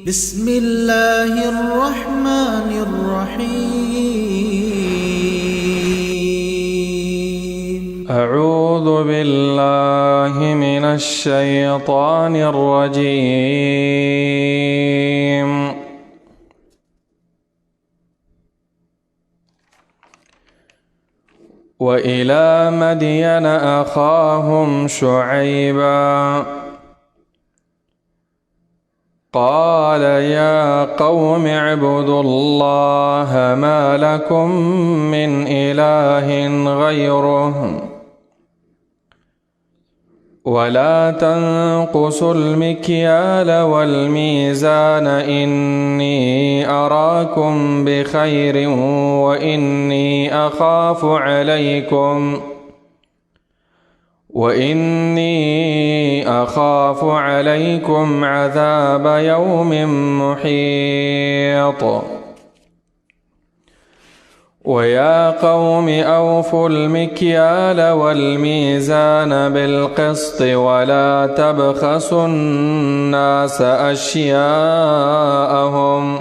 بسم الله الرحمن الرحيم. أعوذ بالله من الشيطان الرجيم. وإلى مدين أخاهم شعيبا قال يا قوم اعبدوا الله ما لكم من إله غيره ولا تنقصوا المكيال والميزان إني أراكم بخير وإني أخاف عليكم وإني أخاف عليكم عذاب يوم محيط. ويا قوم أوفوا المكيال والميزان بالقسط ولا تبخسوا الناس أشياءهم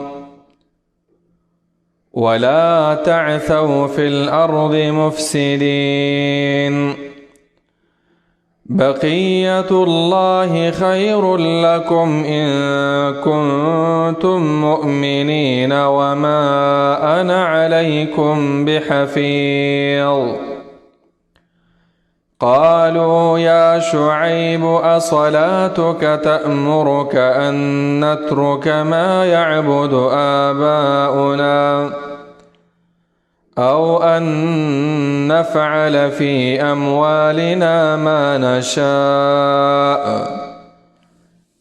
ولا تعثوا في الأرض مفسدين. بقية الله خير لكم إن كنتم مؤمنين وما أنا عليكم بحفيظ. قالوا يا شعيب أصلاتك تأمرك أن نترك ما يعبد آباؤنا أو أن نفعل في أموالنا ما نشاء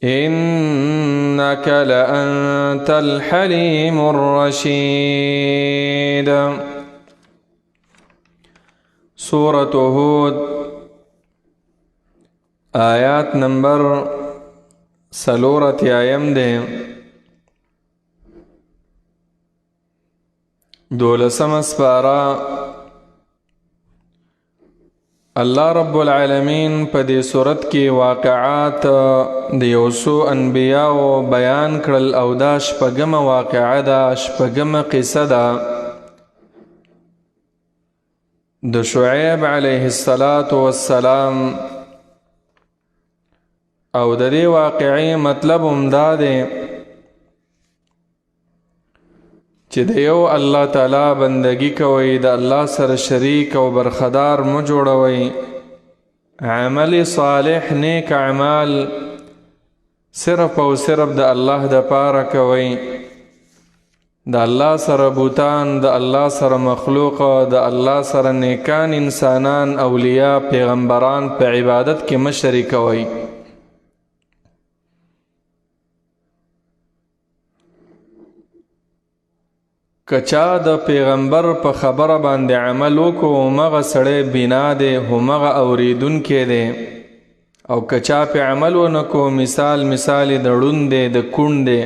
إنك لأنت الحليم الرشيد. سورة هود آیات نمبر سلورت آیم دے، دولسم سپارا. الله رب العالمین په دې صورت کې واقعات د یو څو انبیاو بیان کړل او دا شپږمه واقعه ده، شپږمه قصه ده د شعیب علیه الصلاة والسلام. او د دې واقعې مطلب هم دا دی چې د یو الله تعالی بندگی کوئ، د الله سره شریک او برخدار مو جوړوئ، عمل صالح نیک اعمال صرف او صرف د الله د پاره کوئ، د الله سره بوتان، د الله سره مخلوق، د الله سره نیکان انسانان، اولیاء، پیغمبران په عبادت کې مه شریکوئ. که چا د پیغمبر په خبره باندې عمل وکړو همغه سړی بنا دی، همغه اورېدونکی دی، او که چا پې عمل ونه کړو مثال مثال یې د ړوند دی، د کوڼ دی.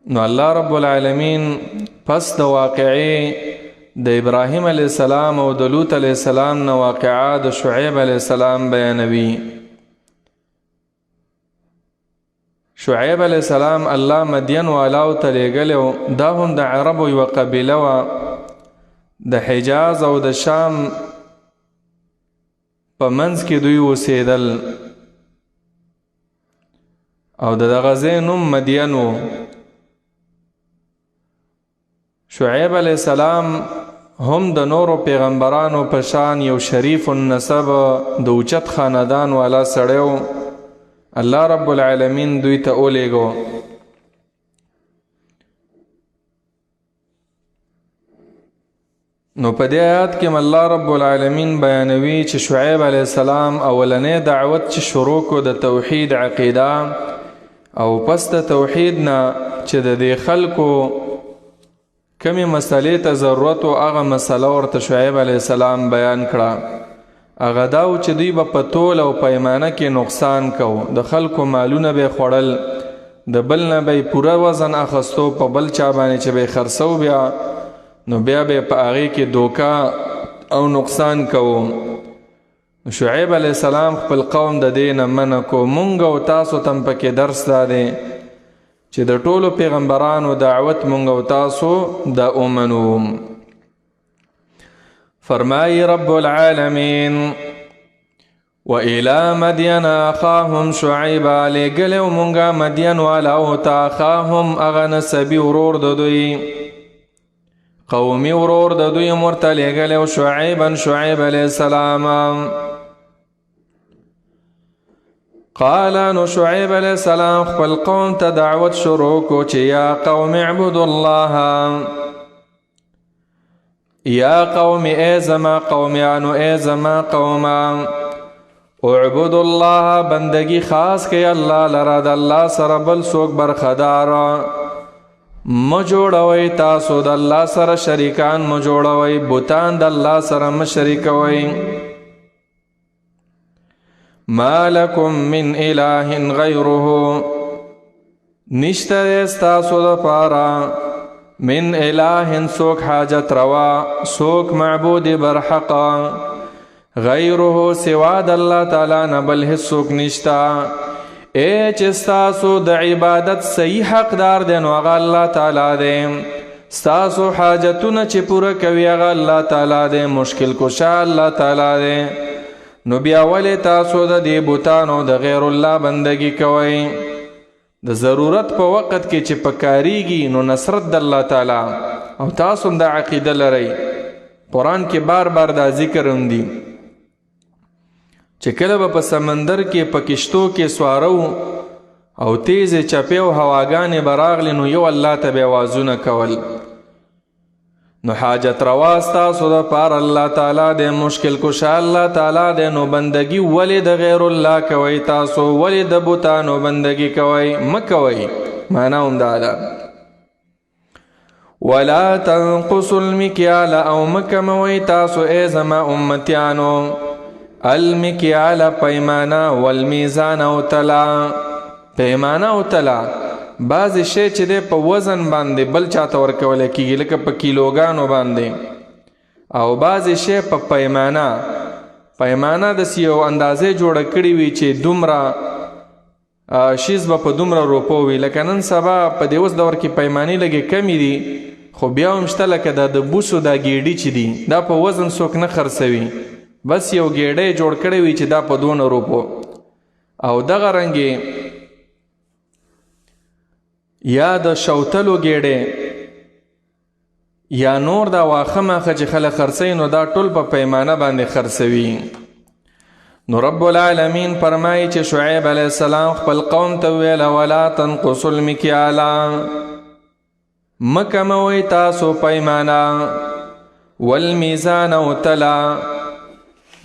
نو الله رب العالمین پس د واقعې د ابراهیم علیه السلام او د لوط علیه السلام نه واقعه د شعیب علیه السلام بیانوي. شعیب علیه السلام الله مدین والاو ته لېږلی و، دا هم د عربو یوه قبیله وه، د حجاز او د شام په منځ کې دوی اوسېدل او د دغه ځای نوم مدین و. شعیب علیه السلام هم د نورو پیغمبرانو په شان یو شریف النسب د اوچت خاندان والا سړی و. الله رب العالمین دوی ته ولیږو. نو په دې آیات کې الله رب العالمین بیانوي چې شعیب علیه السلام اولنې دعوت چې شروع کو د توحید عقیده، او پس د توحید نه چې د دې خلکو کمی مسئلې ته ضرورت و هغه مسئله ورته شعیب علیه السلام بیان کړه. هغه دا و چې دوی به په تول او پیمانه کې نقصان کو، د خلکو مالونه به خوړل، د بل نه به یې پوره وزن اخستو، په بل چا باندې چې به یې خرڅو بیا نو بیا به په هغې کې دوکه او نقصان کوو. شعیب علیه السلام خپل قوم د دې نه منع کو. مونږ او تاسو تم پکې درس دا دی چې د ټولو پیغمبرانو دعوت مونږ او تاسو دا اومنو. فرمای رب العالمین وإلى مدين أخاهم شعيبا، لېږلی و مونږه مدین والاو ته أخاهم هغه نسبي ورور د دوی، قومي ورور د دوی هم ورته لېږلی و، شعیبا شعیب علیه السلام. قال نو شعیب علیه السلام خپل قوم ته دعوت شروع کو چې یا قوم اعبدوا الله، یا قوم ای زما قومیانو، ای زما قوما، اعبدوا الله، بندگی خاص کئ الله لره، د الله سره بل څوک برخدار مه جوړوئ، تاسو د الله سره شریکان مه جوړوئ، بتان د الله سره مه شریکوئ. ما لکم من اله غیره، نشته دی ستاسو دپاره من اله څوک حاجت روا، څوک معبود برحق، غیره سوا د الله تعالی نه بل هیڅوک نشته. ای چې ستاسو د عبادت صحیح حقدار دی نو هغه الله تعالی دی، ستاسو حاجتونه چې پوره کوي هغه الله تعالی دی، مشکل کشا الله تعالی دی. نو بیا ولې تاسو د دې بتانو د غیر الله بندگی کوئ؟ د ضرورت په وخت کې چې پکاریږي نو نصرت د الله تعالی، او تاسو هم دا عقیده لرئ. قرآن کې بار بار دا ذکر هم دی چې کله به په سمندر کې په کشتو کې سواره وو او تیزې چپې او هواګانې به راغلې نو یو الله ته به اوازونه کول. نو حاجت روا ستاسو دپاره الله تعالی دی، مشکل کشا الله تعالی دی. نو بندگی ولې د غیر الله کوئ؟ تاسو ولې د بتانو بندگی کوئ؟ مه کوئ. معنا هم دا ده. ولا تنقصوا المکیال، او مه کموئ تاسو ای زما امتیانو المکیال پیمانه والمیزان او تلا. پیمانه او تلا بعضې شی چې دی په وزن باندې بل چاته ورکولی کېږي، لکه په کیلوګانو باندې، او بعضې شی په پیمانه، پیمانه داسې یو اندازې جوړه کړې وي چې دومره شیز به په دومره روپو وي. لکه نن سبا په دې اوس دور کې پیمانې لږې کمې دي، خو بیا هم شته. لکه دا د بوسو دا ګیډي چې دي دا په وزن څوک نه خرڅوي، بس یو ګیډی جوړ کړی وي چې دا په دونه روپو. او دغه رنګې یا د شوتلو ګیډی یا نور دا واښه ماښه چې خلک خرڅوي نو دا ټول په پیمانه باندې خرڅوي. نو رب العالمین فرمایي چې شعیب علیه السلام خپل قوم ته وویل ولا تنقصوا المکیال، مه کموئ تاسو پیمانه، والمیزان او تلا.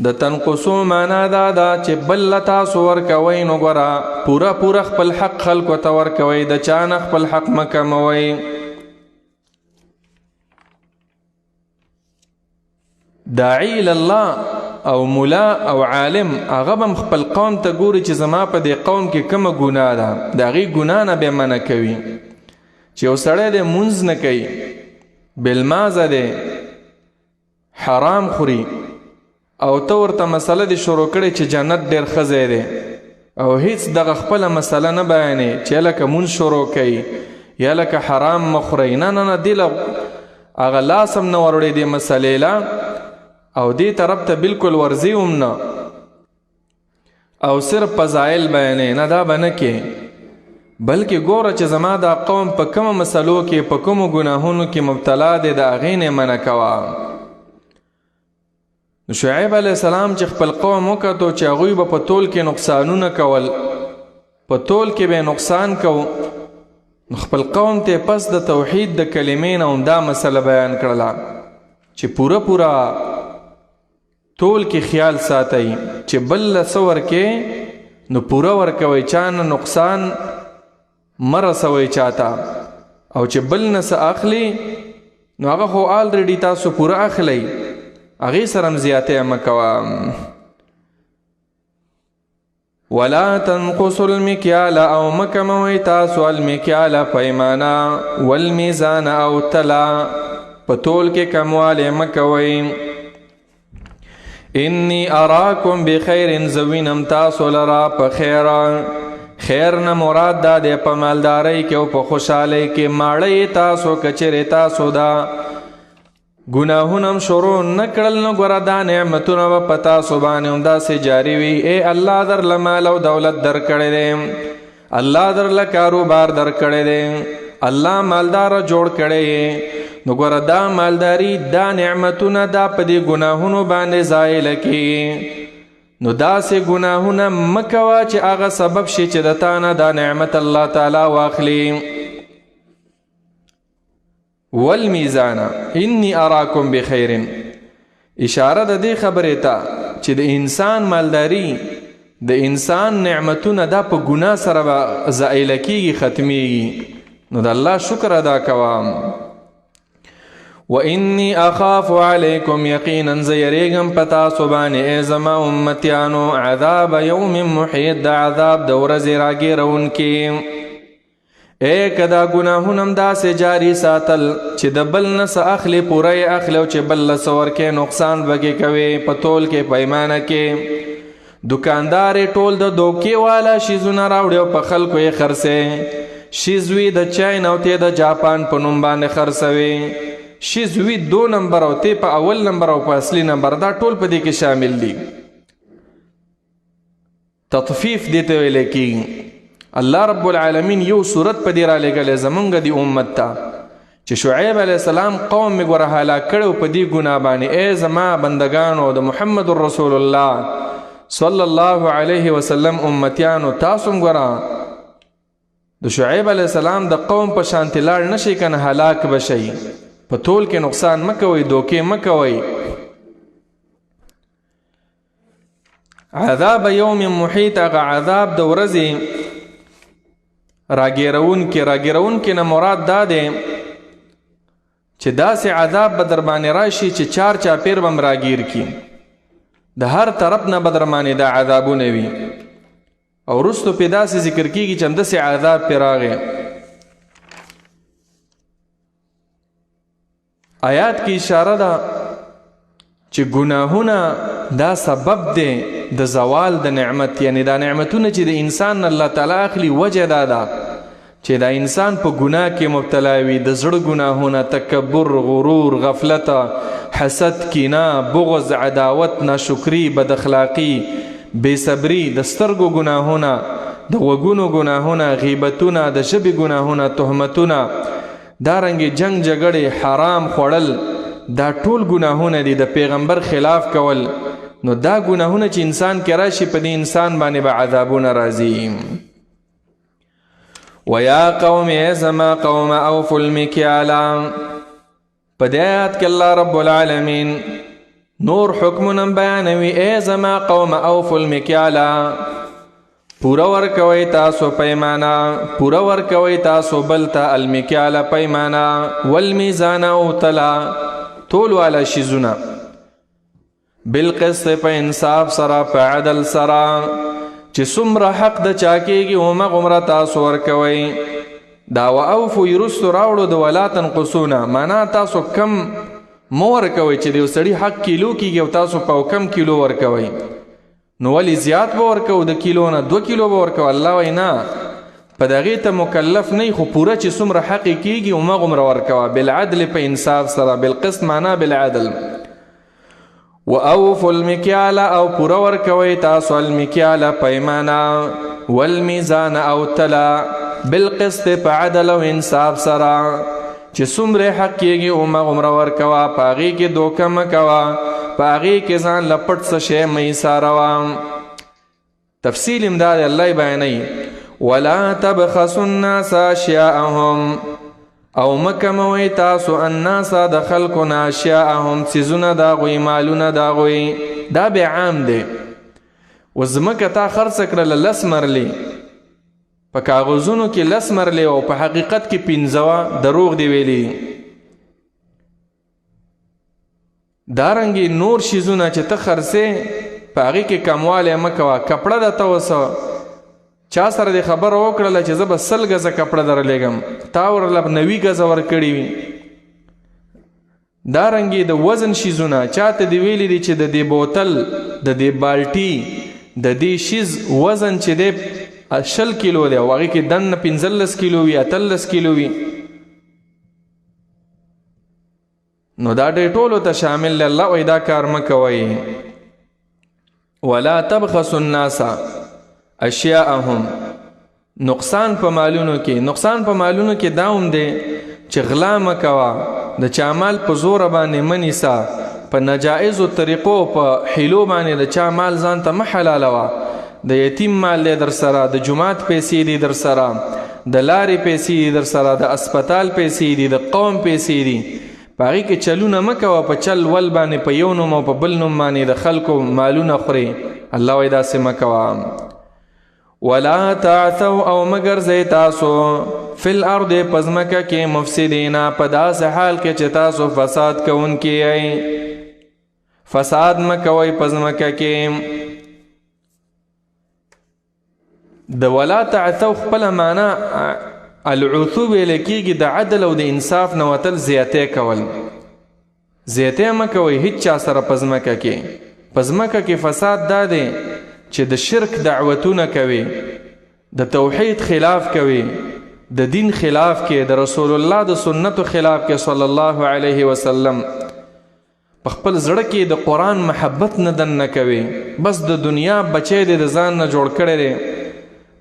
د تنقصو معنا دا ده چې بل له تاسو ورکوئ نو ګوره پوره پوره خپل حق خلکو ته ورکوئ، د چا نه خپل حق مه کموئ. داعي الی الله او مولا او عالم هغه به هم خپل قوم ته ګوري چې زما په دې قوم کې کومه ګناه ده، د هغې ګناه نه به منع کوي. چې یو سړی دی مونځ نه کوي، بېلمازه دی، حرام خوري، او ته ورته مسله دې شروع کړې چې جنت ډېر ښه ځای دی، او هیڅ دغه خپله مسله نه بیانې چې لکه مونځ شروع کوي یا لکه حرام مه خورئ، نه نه نه، دې له هغه لاس هم نه وروړي دې مسلې له، او دې طرف ته بالکل ورځي هم نه، او صرف فضایل بیانې، نه دا به نه کې، بلکې ګوره چې زما دا قوم په کومو مسلو کې په کومو ګناهونو کې مبتلا دی، د هغې نه منع کوه. نو شعیب علیه السلام چې خپل قوم وکتو چې هغوی به په تول کې نقصانونه کول، په تول کې به نقصان کو، نو خپل قوم ته پس د توحید د کلمې نه هم دا مسله بیان کړله چې پوره پوره تول کې خیال ساتئ چې بل له څه ورکې نو پوره ورکوئ، چا نه نقصان مه رسوئ چاته، او چې بل نه څه اخلي نو هغه خو آلریډي تاسو پوره اخلئ، هغې سره هم زیاتی مه کوه. ولا تنقصوا المکیال، او مه کموئ تاسو المکیال پیمانه، والمیزان او تلا، په تول کې کموالی مه کوئ. انی اراکم بخیر، زوینم تاسو لرا په خیر. خیر نه مراد دا دی په مالدارۍ کې او په خوشحالۍ کې ماړی تاسو، کچرې تاسو دا ګناهونه هم شروع نه کړل، نو ګوره دا نعمتونه به په تاسو باندې همداسې جاري وي. ای الله درله مال او دولت درکړی دی، الله درله کاروبار درکړی دی، الله مالدار جوړ کړی، نو ګوره دا مالداری، دا نعمتونه دا په دې ګناهونو باندې زایل کیږي. نو داسې ګناهونه مه کوه چې هغه سبب شي چې د تا نه دا نعمت الله تعالی واخلي. والمیزان انی اراکم بخیر، اشاره د دې خبرې ته چې د انسان مالداری، د انسان نعمتونه دا په ګناه سره به زایله کیږي، ختمیږي. نو د الله شکر ادا کوم. وانی اخاف علیکم، یقینا زه یریږم په تاسو باندې ای زما امتیانو، عذاب یوم محیط، د عذاب د ورځې راګیرونکي. ای که دا ګناهونه هم داسې جاري ساتل چې د بل نه څه اخلي پوره یې اخلي، او چې بل له څه ورکې نقصان پکې کوي، په تول کې پیمانه کې دکاندار یې ټول د دوکې والا شیزونه راوړي او په خلکو یې خرڅوي. شیز وي د چین او ته د جاپان په نوم باندې خرڅوي، شیز وي 2 نمبر او ته په اول نمبر او په اصلي نمبر، دا ټول په دې کې شامل دي. تطفیف دې ته ویل کېږي. الله رب العالمین یو صورت په دې را لېږلی زمونږ دې امت ته چې شعیب علیه السلام قوم مې ګوره هلاک کړی په دې ګناه باندې. ای زما بندګانو، د محمد رسول الله صلی الله علیه وسلم امتیانو، تاسو هم ګوره د شعیب علیه السلام د قوم په شانتې لاړ نه شئ، که نه هلاک به شئ. په تول کې نقصان مه کوئ، دوکې مه کوئ. عذاب یوم محیط، هغه عذاب د ورځې راګیرونکې. راګیرونکې نه مراد دا دی چې داسې عذاب به در باندې راشي چې چار چاپېر به هم راګیر کړي، د هر طرف نه به در باندې دا عذابونه وي. او وروستو پې داسې ذکر کیږي چې همداسې عذاب پې راغی. آیات کې اشاره ده چې ګناهونه دا سبب دی د زوال د نعمت، یعنی دا نعمتونه چې د انسان نه الله تعالی اخلي، وجه دا ده چې دا انسان په ګناه کې مبتلا وي. د زړه ګناهونه، تکبر، غرور، غفلت، حسد، کینه، بغض، عداوت، ناشکری، بد اخلاقی، بې صبري، د سترګو ګناهونه، د غوږونو ګناهونه، غیبتونه، د ژبې ګناهونه، تهمتونه، دارنګې جنگ جګړې، حرام خوړل، دا ټول ګناهونه دي، د پیغمبر خلاف کول. نو دا ګناهونه چې انسان کې راشي په دې انسان باندې به عذابونه راځي. ویا قوم، ای زما قوم، اوفوا المکیال. په دې آیات کې الله رب العالمین نور حکمونه بیانوي. ای زما قوم، اوفوا المکیال، پوره ورکوئ تاسو پیمانه، پوره ورکوئ تاسو بل ته المکیال پیمانه، والمیزان او تلا، تول والا شیزونه، بالقسط، په انصاف سره، په عدل سره، چې څومره حق د چا کېږي همغومره تاسو ورکوئ. دا واوفو یې وروستو راوړو د ولا تنقصونه، معنا تاسو کم مه ورکوئ چې د یو سړي حق کیلو کېږي او تاسو په کم کیلو ورکوئ، نو ولې زیات به ورکوو، د کیلو نه 2 کیلو به ورکوو؟ الله وایي نه، په دغې ته مکلف نه، خو پوره چې څومره حق یې کېږي همغومره ورکوه، بالعدل، په انصاف سره. بالقسط معنا بالعدل. واوفوا المکیال، او پوره ورکوئ تاسو المکیال پیمانه، والمیزان او تلا، بالقسط، په عدل او انصاف سره، چې څومره حق کېږي همغومره ورکوه، په هغې کې دوکه مه کوه، په هغې کې ځان له پټ څه شی مه ایساروه. تفصیل هم دا دی، الله یې بیانوي. ولا تبخسوا الناس اشیاءهم، او مه کموئ تاسو الناس د خلکو نه اشیاءهم، څیزونه د هغوی، مالونه د هغوی. دا بیا عام دی. اوس ځمکه تا خرڅه کړله 10 مرلې، په کاغذونو کې 10 مرلې او په حقیقت کې 5 وه، دروغ دی ویلي. دارنګې نور شیزونه چې ته خرڅې په هغې کې کموالی مه کوه. کپړه ده ته اوس چا سره دې خبره وکړله چې زه به 100 ګزه کپړه درلېږم، تا ورله 90 ګزه ورکړي وي. دارنګې د وزن شیزونه، چاته دی ویلي دي چې د دې بوتل، د دې بالټي، د دې شیز وزن چې دی 20 کیلو دی او هغې کې دننه 15 کیلو وي، 18 کیلو وي، نو دا ډېر ټولو ته شامل دی. الله وایي دا کار مه کوئ. ولا تبخسوا الناس اشیاءهم، نقصان په مالونو کې، نقصان په مالونو کې دا هم دی چې غلا مه کوه، د چا مال په زوره باندې مه نیسه، په ناجایزو طریقو په حیلو باندې د چا مال ځان ته مه حلالوه. د یتیم مال دی در سره، د جومات پیسې دي در سره، د لارې پیسې دي در سره، د اسپتال پیسې دي، د قوم پیسې دي، په هغې کې چلونه مه کوه، په چل ول باندې په یو نوم او په بل نوم باندې د خلکو مالونه خورې. الله وایي داسې مه کوه. ولا تعثوا او مه ګرځئ تاسو فی الارض په ځمکه کې مفسدین، په داسې حال کې چې تاسو فساد کوونکي یئ. فساد مه کوئ په ځمکه کې. د ولا تعثوا خپله معنا العثو ویل کېږي، د عدل او د انصاف نه وتل، زیاتی کول. زیاتی مه کوئ هیڅ چا سره په ځمکه کې. په ځمکه کې فساد دا دی چې د شرک دعوتونه کوي، د توحید خلاف کوي، د دین خلاف کې، د رسول الله د سنتو خلاف کې صلی الله علیه وسلم. په خپل زړه کې د قرآن محبت نه دننه کوي، بس د دنیا بچی دی د ځان نه جوړ کړی دی،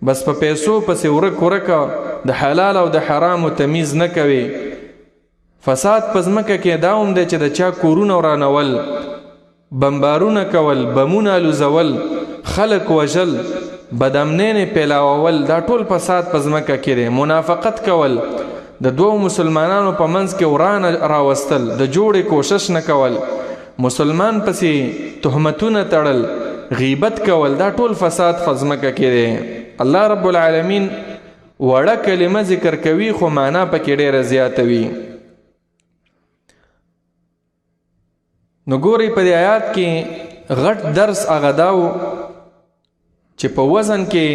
بس په پیسو پسې ورک ورکه، د حلال او د حرامو تمیز نه کوي. فساد په ځمکه کې دا هم دی چې د چا کورونه ورانول، بمبارونه کول، بمونه الوزول، خلک وژل، بدامنۍ پیلاول، دا ټول فساد په ځمکه کې دی. منافقت کول، د دوو مسلمانانو په منځ کې ورانه راوستل، د جوړې کوشش نه کول، مسلمان پسې تهمتونه تړل، غیبت کول، دا ټول فساد په ځمکه کې دی. الله رب العالمین وړه کلمه ذکر کوي خو معنا پکې ډېره زیاته وي. نو ګورئ په دې آیات کې غټ درس هغه دا و چې په وزن کې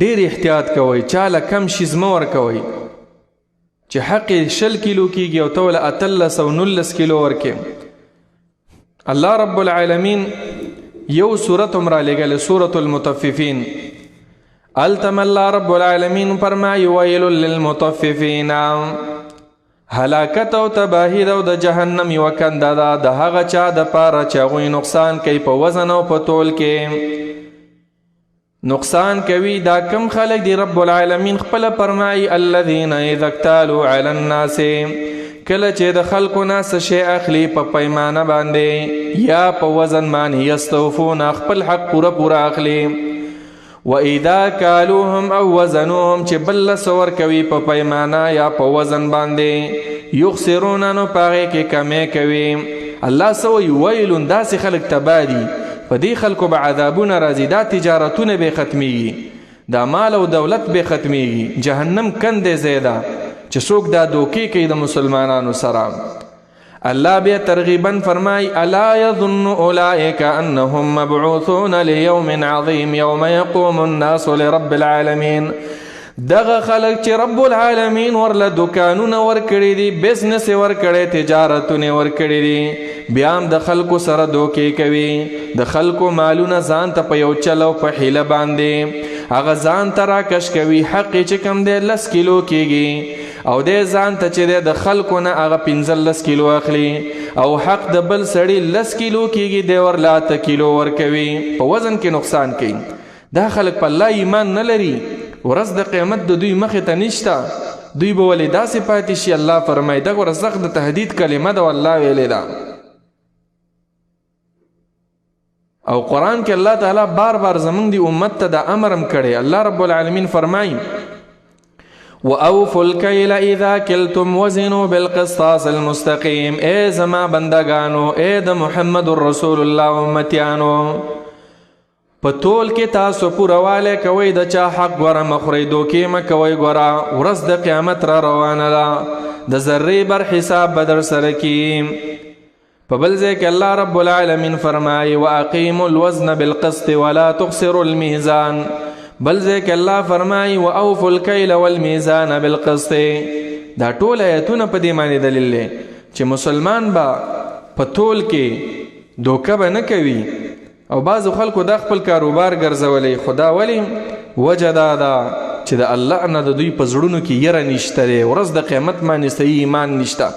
ډېر احتیاط کوئ، چا له کم شیز مه ورکوئ چې حق یې 20 کیلو کېږي او ته ورله 18 او 19 کیلو ورکې. الله رب العالمین یو سورت هم رالیږلی، سورة المطففین. هلته هم الله رب العالمین فرمایي ویل للمطففین، هلاکت او تباهي ده او د جهنم یوه کنده ده د هغه چا دپاره چې هغوی نقصان کوي په وزن او په تول کې نقصان کوي. دا کم خلک دي؟ رب العالمین خپله فرمایي الذین اذا اکتالوا علی الناس، کله چې د خلکو نه څه شی اخلي په پیمانه باندې یا په وزن باندې، یستوفون، خپل حق پوره پوره اخلي. وإذا کالوهم او وزنوهم، چې بل له څه ورکوي په پیمانه یا په وزن باندې، یخسرون، نو په هغې کې کمی کوي. الله څه وایي؟ ویل داسې خلک تباه دي، په دې خلکو به عذابونه راځي، دا تجارتونه به ختمیږي، دا مال او دولت به ختمیږي، جهنم کندې ځای ده چې څوک دا دوکې کوي د مسلمانانو سره. الله بیا ترغیبا فرمای الا یظن اولئک انهم مبعوثون لیوم عظیم یوم یقوم الناس لرب العالمین. دغه خلک چې رب العالمین ورله دکانونه ورکړي دي، بزنس یې ورکړی، تجارتونه یې ورکړي دي، بیا هم د خلکو سره دوکې کوي، د خلکو مالونه ځان ته په یو چل او په حیله باندې هغه ځان ته راکش کوي. حق یې چې کوم دی 10 کیلو کېږي او دی ځان ته چې دی د خلکو نه هغه 15 کیلو اخلي، او حق د بل سړي 10 کیلو کېږي، دی ورله 8 کیلو ورکوي، په وزن کې نقصان کوي. دا خلک په الله ایمان نه لري، ورځ د قیامت د دوی مخې ته نشته، دوی به ولې داسې پاتې شي؟ الله فرمایي دغه ورځ سخت د تهدید کلمه ده، والله ویلې ده. او قرآن کې الله تعالی بار بار زمونږ دی امت ته دا امر هم کړی. الله رب العالمین فرمایي وَأَوْفُوا الْكَيْلَ إِذَا كِلْتُمْ وَزِنُوا بِالْقِسْطَاسِ الْمُسْتَقِيمِ. اے زما بندگانو، اے د محمد رسول الله امتیانو، په تول کې تاسو پوره والی کوئ، د چا حق ګوره مه خورئ، دوکې مه کوئ، ګوره ورځ د قیامت را روانه ده، د ذرې بر حساب به در سره کي. په بل ځای کې الله رب العالمین فرمایي وأقیموا الوزن بالقسط ولا تخسروا الميزان. بل ځای کې الله فرمایي وأوفوا الكيل والميزان بالقسط. دا ټول آیتونه په دې باندې دلیل دی چې مسلمان به په تول کې دوکه به نه کوي. او بعضو خلکو دا خپل کاروبار ګرځولی، خو دا ولې؟ وجه دا ده چې د الله نه د دوی په زړونو کې یره نشته دی، ورځ د قیامت باندې صحیح ایمان نشته،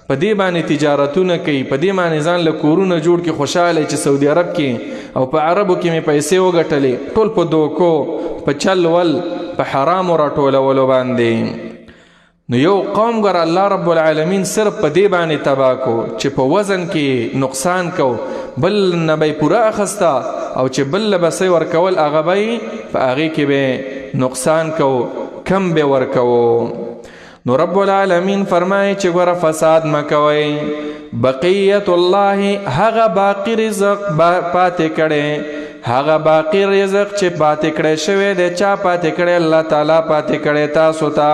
په دې باندې تجارتونه کوي، په دې باندې ځان له کورونه جوړ کې خوشحاله چې سعودي عرب کې او په عربو کې مې پیسې وګټلې، ټول په دوکو، په چل ول، په حرامو راټولولو باندې. نو یو قوم ګر الله رب العالمین صرف په دې باندې تباه کو چې په وزن کې نقصان کو، بل نه به یې پوره اخیسته او چې بل له به څه ورکول هغه به یې په هغې کې به نقصان کو، کم به ورکوو. نو رب العالمین فرمایي چې ګوره فساد مه کوئ، بقیت الله هغه باقي رزق پاتې کړی، هغه باقي رزق چې پاتې کړی شوی دی، چا پاتې کړی؟ الله تعالی پاتې کړی تاسو ته.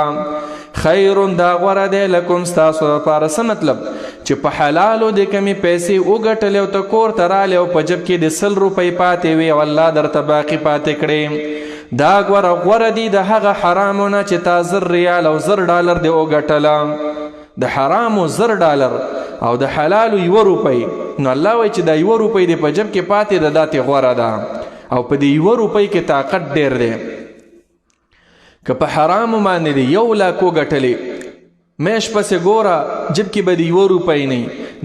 خیر دا غوره دی لکم ستاسو لپاره. څه مطلب؟ چې په حلالو دې کمې پیسې وګټلې او ته کور ته رالې او په جب کې دې 100 روپۍ پاتې وي او الله درته باقي پاتې کړې، دا ګوره غوره دي د هغه حرامو نه چې تا 1000 ریال او 1000 ډالر دې وګټله. د حرامو 1000 ډالر او د حلالو 1 روپۍ، نو الله وایي چې دا 1 روپۍ دې په جب کې پاتې ده، دا ترې غوره ده، او په دې 1 روپۍ کې طاقت ډېر دی. که په حرامو باندې دې 1 لاک وګټلې، میش پسې ګوره جب کې به دې 1 روپۍ نه،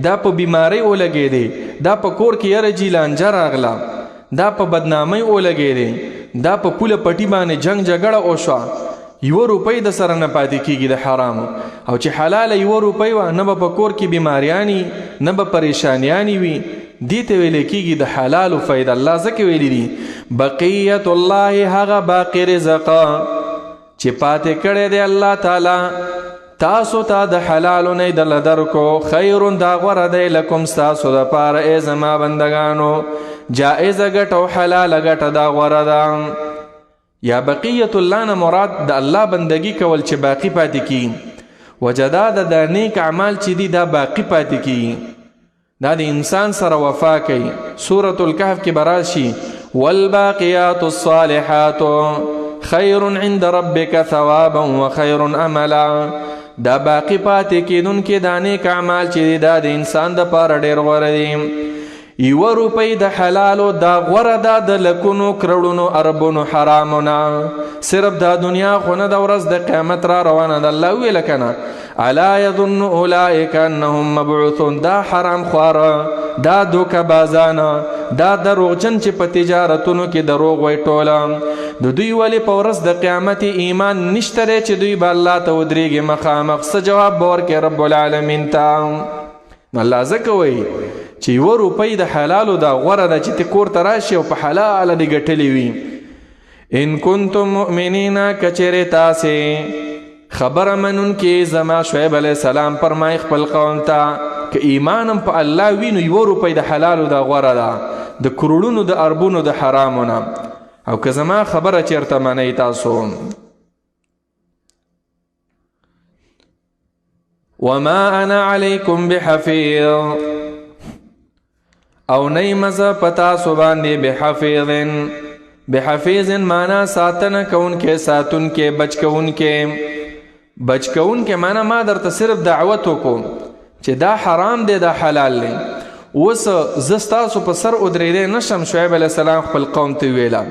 دا په بیمارۍ ولګېدې، دا په کور کې یره جي لانجه راغله، دا په بدنامۍ ولګېدې، دا په پوله پټي باندې جنگ جګړه وشوه، 1 روپۍ د سره نه پاتې کېږي د حرامو. او چې حلاله 1 روپۍ وه، نه به په کور کې بیماریانې، نه به پریشانیانې وي. دې ته ویلی کېږي د حلالو فایده. الله ځکه ویلي دي بقیت الله هغه باقي رزق چې پاتې کړی دی الله تعالی تاسو ته د حلالو نه دله درکو، خیر دا غوره دی لکم ستاسو دپاره ای زما بندګانو، جائزه ګټه او حلاله ګټه دا غوره ده. یا بقیت الله نه مراد د الله بندگی کول چې باقی پاتې کی، وجه دا ده د نیک اعمال چې دي دا باقی پاتې کی، دا د انسان سره وفا کوي. سورة الکهف کې به راشي والباقیات الصالحات خیر عند ربک ثوابا وخیر املا. دا باقی پاتې کېدونکي دا نیک اعمال چې دي دا د انسان دپاره ډېر غوره دي. 1 روپۍ د حلالو دا غوره ده د لکونو کروړونو اربونو حرامو نه. صرف دا دنیا خو نه ده، ورځ د قیامت را روانه ده. الله وویله که نه الا یظن اولئک انهم مبعوثون، دا حرام خواره، دا دوکه بازان، دا دروغجن چې په تجارتونو کې دروغ وایي ټوله، د دوی ولې په ورځ د قیامت ایمان نشته دی چې دوی به الله ته ودرېږي مخامخ؟ څه جواب به ورکړي رب العالمین ته؟ نو الله ځکه وایي چې 1 روپۍ د حلالو دا غوره ده چې ته کور ته راشي او په حلاله دې ګټلې وي. ان کنتم مؤمنین، که چېرې تاسې خبره منونکي زما شعیب علیه السلام فرمایي خپل قوم ته که ایمان هم په الله وي نو 1 روپۍ د حلالو دا غوره ده د کروړونو د اربونو د حرامو نه، او که زما خبره چېرته منئ تاسو. وما انا علیکم بحفیظ، او نه یم زه په تاسو باندې بحفیظ. بحفیظ معنا ساتنه کوونکی، ساتونکی، بچ کوونکی. بچ کوونکی معنا ما درته صرف دعوت وکړو چې دا حرام دی دا حلال دی. اوس زه ستاسو په سر ودرېدی نشم. شعیب علیه السلام خپل قوم ته ویله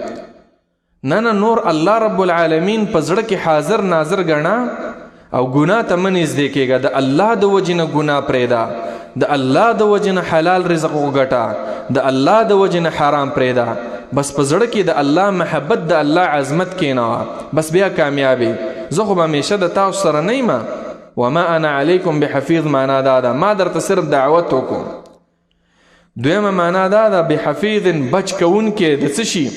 نه نه، نور الله رب العالمین په زړه کې حاضر ناظر ګڼه او ګناه ته مه نږدې کېږه. د الله د وجې نه ګناه پرېږده، د الله د وجې نه حلال رزق وګټه، د الله د وجې نه حرام پرېږده. بس په زړه کې د الله محبت، د الله عظمت کېنوه، بس بیا کامیابې. زه خو به همیشه د تاسو سره نه یم. وما انا علیکم بحفیظ معنا دا ده ما درته صرف دعوت وکړو. دویمه معنا دا ده بحفیظ بچ کوونکی د څه شي؟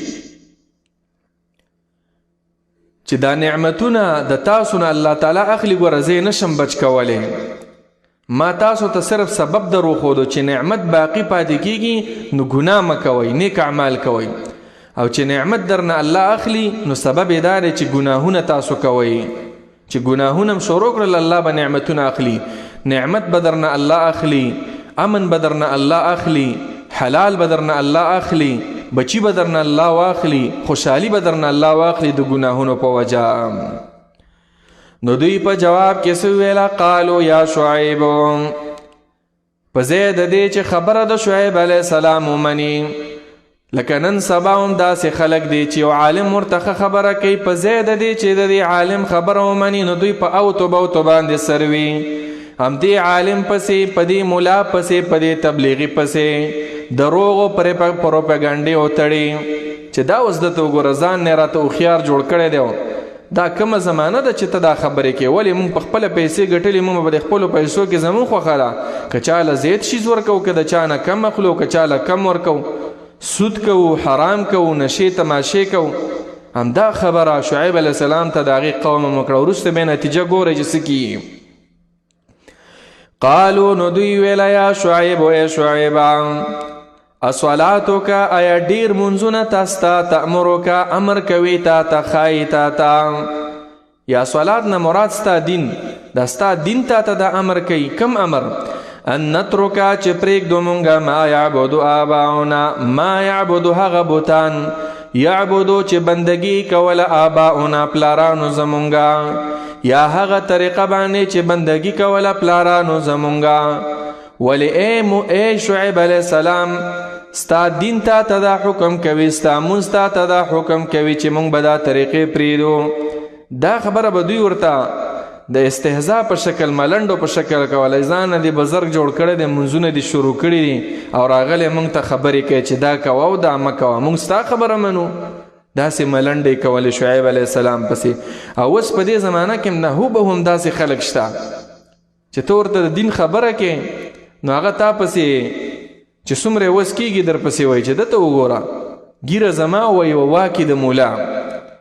چې دا نعمتونه د تاسو نه الله تعالی اخلي، ګوره زه یې نشم بچ کولی. ما تاسو ته صرف سبب در وښودو چې نعمت باقی پاتې کیږي نو ګناه مه کوئ، نیک اعمال کوئ، او چې نعمت درنه الله اخلي نو سبب یې دا دی چې ګناهونه تاسو کوئ. چې ګناهونه هم شروع کړل الله به نعمتونه اخلي، نعمت به درنه الله اخلي، امن به درنه الله اخلي، حلال به درنه الله اخلي، بچی به درنه الله واخلي، خوشحالي به درنه الله واخلي د ګناهونو په وجه. نو دوی په جواب کې څه وویله؟ قالو یا شعیب، په ځای د دې چې خبره د شعیب علیه السلام ومني، لکه نن سبا هم داسې خلک دي چې یو عالم ورته ښه خبره کوي، په ځای د دې چې د دې عالم خبره ومني نو دوی په اوتو بوتو باندې سروي، همدې عالم پسې، په دې ملا پسې، په دې تبلیغي پسې دروغو پروپاګنډې وتړي چې دا اوس دته وګوره ځان نه راته هوښیار جوړ کړی دی. دا کومه زمانه ده چې ته دا خبرې کوې؟ ولې موږ په خپله پیسې ګټلې، موږ به د خپلو پیسو کې زموږ خوښه ده که چا له زیات شیز ورکوو، که د چا نه کم اخلو، که چا له کم ورکوو، سود کوو، حرام کوو، نشې تماشې کوو. همدا خبره شعیب علیه السلام ته د هغې قوم هم وکړه. وروسته بیا نتیجه ګورئ چې څه کیږي. قالو نو دوی ویله یا شعیب، ای شعیبه، اصلاتک آیا ډیر منځونه تاستا تأمرک امر کوي تا ته ښایي تا ته، یا صلات نه مراد ستا دین، دا ستا دین تا ته دا امر کوي. کم امر؟ ان نترکا چې پرېږدو مونږه ما یعبدو آباؤنا، ما یعبدو هغه بتان، یعبدو چې بندگی کوله آباؤنا پلارانو زمونږه، یا هغه طریقه باندې چې بندگی کوله پلارانو زمونږه. ولی ای شعیب علیه السلام، ستا دین تا ته دا حکم کوي، ستا مونځ تا ته دا حکم کوي چې مونږ به دا طریقې پرېږدو. دا خبره به دوی ورته د استهزاء په شکل، ملنډو په شکل کوله. ځان دې بزرګ جوړ کړی دی، مونځونه دې شروع کړي دي او راغلی مونږ ته خبرې کوي چې دا کوه او دا مه کوه، مونږ ستا خبره منو. داسې ملنډې کولې شعیب علیه السلام پسې. او اوس په دې زمانه کې نه هو به هم داسې خلک شته چې ته ورته د دین خبره کې نو هغه تا پسې چې څومره وس کېږي در پسې وایي چې ده ته وګوره ږیره زما وایي او واکې د مولا،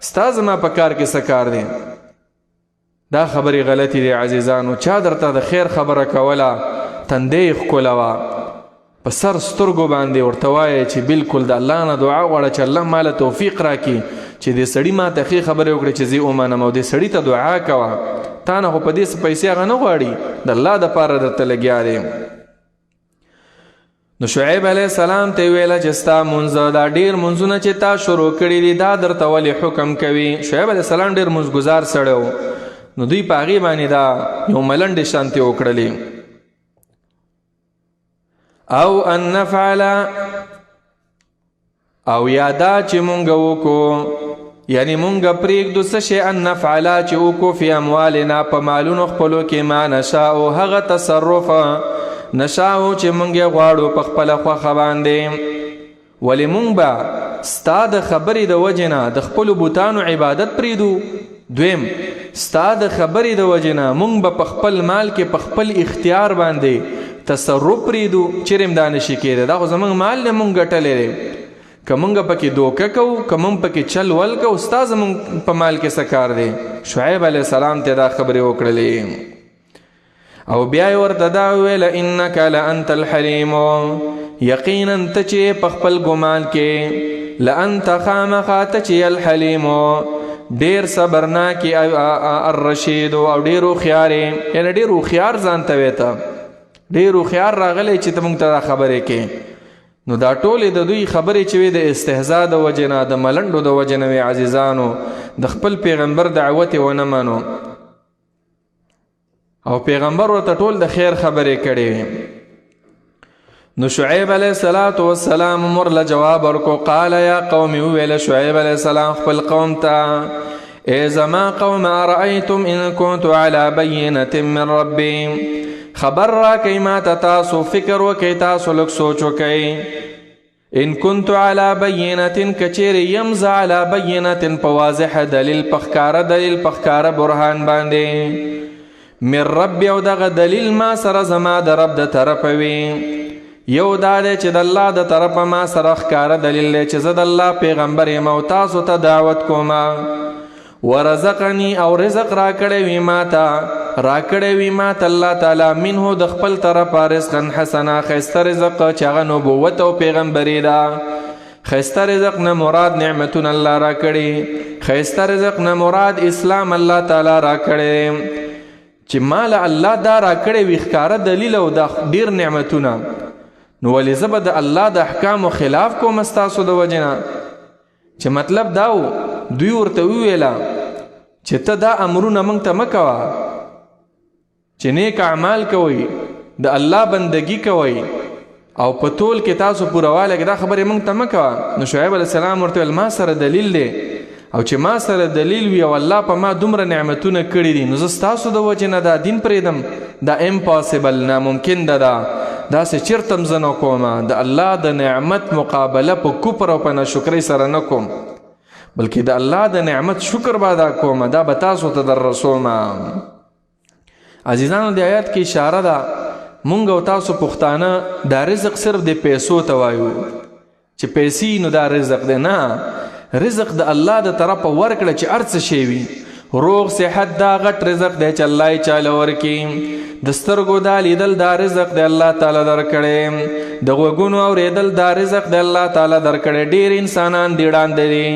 ستا زما په کار کې څه کار دی؟ دا خبرې غلطې دي عزیزانو. چا درته د خیر خبره کوله تندې یې ښکلوه، په سر سترګو باندې ورته وایه چې بالکل د الله نه دعا غواړه چې الله ماله توفیق راکړي چې دې سړي ما ته ښې خبرې وکړي چې زه یې ومنم، او دې سړي ته دعا کوه. تا نه خو په دې څه پیسې هغه نه غواړي، د الله دپاره درته لګیا دی. نو شعیب علیه السلام ته ویله چې ستا مونځ دا ډېر مونځونه چې تا شروع کړي دي دا درته ولې حکم کوي؟ شعیب علیه السلام ډېر مونځ ګزار سړی و، نو دوی په هغې باندې دا یو ملنډې شانتې وکړلې. او ان نفعل، او یا دا چې مونږ وکړو، یعنی مونږ پرېږدو څه شی؟ ان نفعل چې وکړو فی اموالنا په مالونو خپلو کې ما نشاء، هغه تصرف نشاء چې مونږ یې غواړو په خپله خوښه باندې. ولې مونږ به ستا د خبرې د وجې نه د خپلو بتانو عبادت پرېږدو؟ دویم، ستا د خبرې د وجې نه مونږ به په خپل مال کې په خپل اختیار باندې تصرف پرېږدو؟ چېرې هم دا نشي کېدی، دا خو زمونږ مال دی، مونږ ګټلی دی. که مونږ پکې دوکه کوو، که مونږ پکې چل ول کوو، ستا زمونږ په مال کې څه کار دی؟ شعیب علیه السلام ته دا خبرې وکړلې. او بیا یې ورته دا وویل انک لانت الحلیم، یقینا ته چې په خپل ګمان کې لانت خامخا ته چې الحلیم ډېر صبرناک الرشید او ډېر هوښیار یې، یعنې ډېر هوښیار ځان ته وې، ته ډېر هوښیار راغلی چې ته مونږ ته دا خبرې کې. نو دا ټولې د دوی خبرې چې وې د استهزا د وجې نه، د ملنډو د وجې نه وې عزیزانو، د خپل پیغمبر دعوت یې ونه منو او پیغمبر ورته ټول د خیر خبرې کړې وې. نو شعیب علیه الصلاة والسلام مور له جواب ورکو، قال یا قوم، وویل شعیب علیه السلام خپل قوم ته، ای زما قوم ارأیتم ان كنت على بینة من ربي، خبر راکئ ما ته، تاسو فکر وکئ، تاسو لږ سوچ وکئ، ان كنت على بینة کچېرې یم زه علی بینة په واضح دلیل، په ښکاره دلیل، په ښکاره برهان باندې، من ربي او دغه دلیل ما سره زما د رب د طرفه وي. یو دا دی چې د الله د طرفه ما سره ښکاره دلیل دی چې زه د الله پیغمبر یم او تاسو ته دعوت کوم. ورزقني او رزق راکړی وي ما ته، راکړی وي ما ته الله تعالی منه د خپل طرفه رزقا حسنا، ښایسته رزق چې هغه نبوت او پیغمبري ده. ښایسته رزق نه مراد نعمتونه الله راکړي، ښایسته رزق نه مراد اسلام الله تعالی راکړی، چې ما له الله دا راکړی وي ښکاره دلیل او دا ډېر نعمتونه، نو ولې زه به د الله د احکامو خلاف کوم ستاسو د وجې نه؟ چې مطلب دا و دوی ورته وویله چې ته دا امرونه موږ ته مه کوه چې نیک اعمال کوئ، د الله بندگی کوئ او په تول کې تاسو پورواله کې دا خبرې مونږ ته مه کوه. نو شعیب علیه السلام ورته ویل ما سره دلیل دی، او چې ما سره دلیل وي او الله په ما دومره نعمتونه کړي دي، نو زه ستاسو د وجې نه دا دین پرېږدم؟ دا امپاسبل، ناممکن ده، دا داسې چېرته هم زه نه کوم. د الله د نعمت مقابله په کفر او په ناشکرۍ سره نه کوم، بلکې د الله د نعمت شکر به ادا کوم، دا به تاسو ته در رسوم. عزیزانو، د آیات کې اشاره ده، مونږ او تاسو پښتانه دا رزق صرف د پیسو ته وایو چې پیسې نو دا رزق دی. نه، رزق د الله د طرفه ورکړه چې هر څه شی وي، روغ صحت دا غټ رزق دی چې الله یې چاله ورکړي، د سترګو دا لیدل دا رزق دی الله تعالی درکړی، د غوږونو اورېدل دا رزق دی الله تعالی درکړی. ډېر انسانان دی ړانده دي،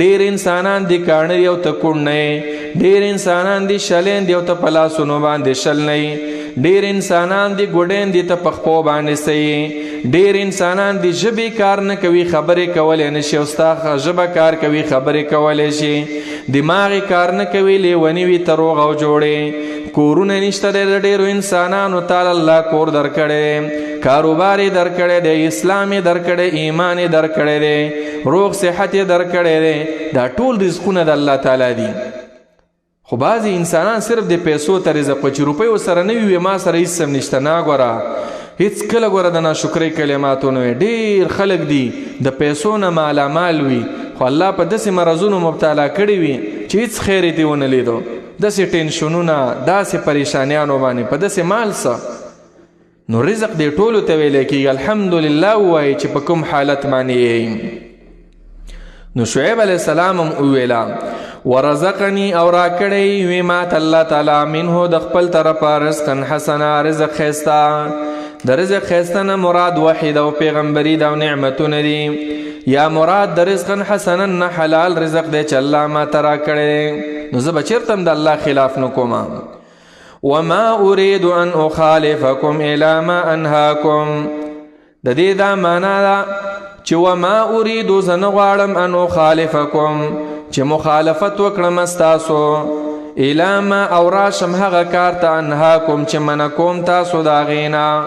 ډېر انسانان دي کاڼه دي او ته کوڼ نه یې، ډېر انسانان دي شلین دي او ته په لاسونو باندې شل نه یې، ډېر انسانان دي ګوډین دي ته په خپو باندې څه یې، ډېر انسانان دي ژبې کار نه کوي، خبرې کولی نه شي، او ستا ژبه کار کوي، خبرې کولی شي، دماغ یې کار نه کوي، لیوني وي ته روغ او جوړې، کورونه نشته دی د ډېرو انسانانو، تعالی الله کور درکړی، کاروبار یې درکړی دی، اسلام یې درکړی، ایمان یې درکړی دی، روغ صحت یې درکړی دی. دا ټول رزقونه د الله تعالی دي. خو بعضې انسانان صرف د پیسو ته رزق وایي، چې روپۍ ورسره نه وي، ما سره هېڅ هم نشته. نه ګوره، هېڅ کله ګوره د ناشکرۍ کلمات ونه وایي. ډېر خلک دي د پیسو نه مالامال وي، خو الله په داسې مرضونو مبتلا کړي وي چې هېڅ خیر یې ترې ونه لیدو، داسې ټینشنونه، داسې پریشانیانو باندې په داسې مال څه. نو رزق دې ټولو ته ویلی کېږي، الحمدلله ووایي چې په کوم حالت باندې یې. نو شعیب علیه السلام هم وویله ورزقني، او راکړی وي ماته الله تعالی منه د خپل طرفه رزقا حسنا، رزق ښایسته. د رزق ښایسته نه مراد وحی ده او پیغمبري ده او نعمتونه دي، یا مراد د رزقا حسنا نه حلال رزق دی چې الله ما ته راکړی، نو زه به چېرته هم د الله خلاف نه کوم. وما اريد ان اخالفکم الی ما انهاکم، د دې دا معنا ده چې وما اريد، زه نه غواړم، ان اخالفکم، چې مخالفت وکړم ستاسو، الی ما، او راشم هغه کار ته، انهاکم، چې منع کوم تاسو د هغې نه.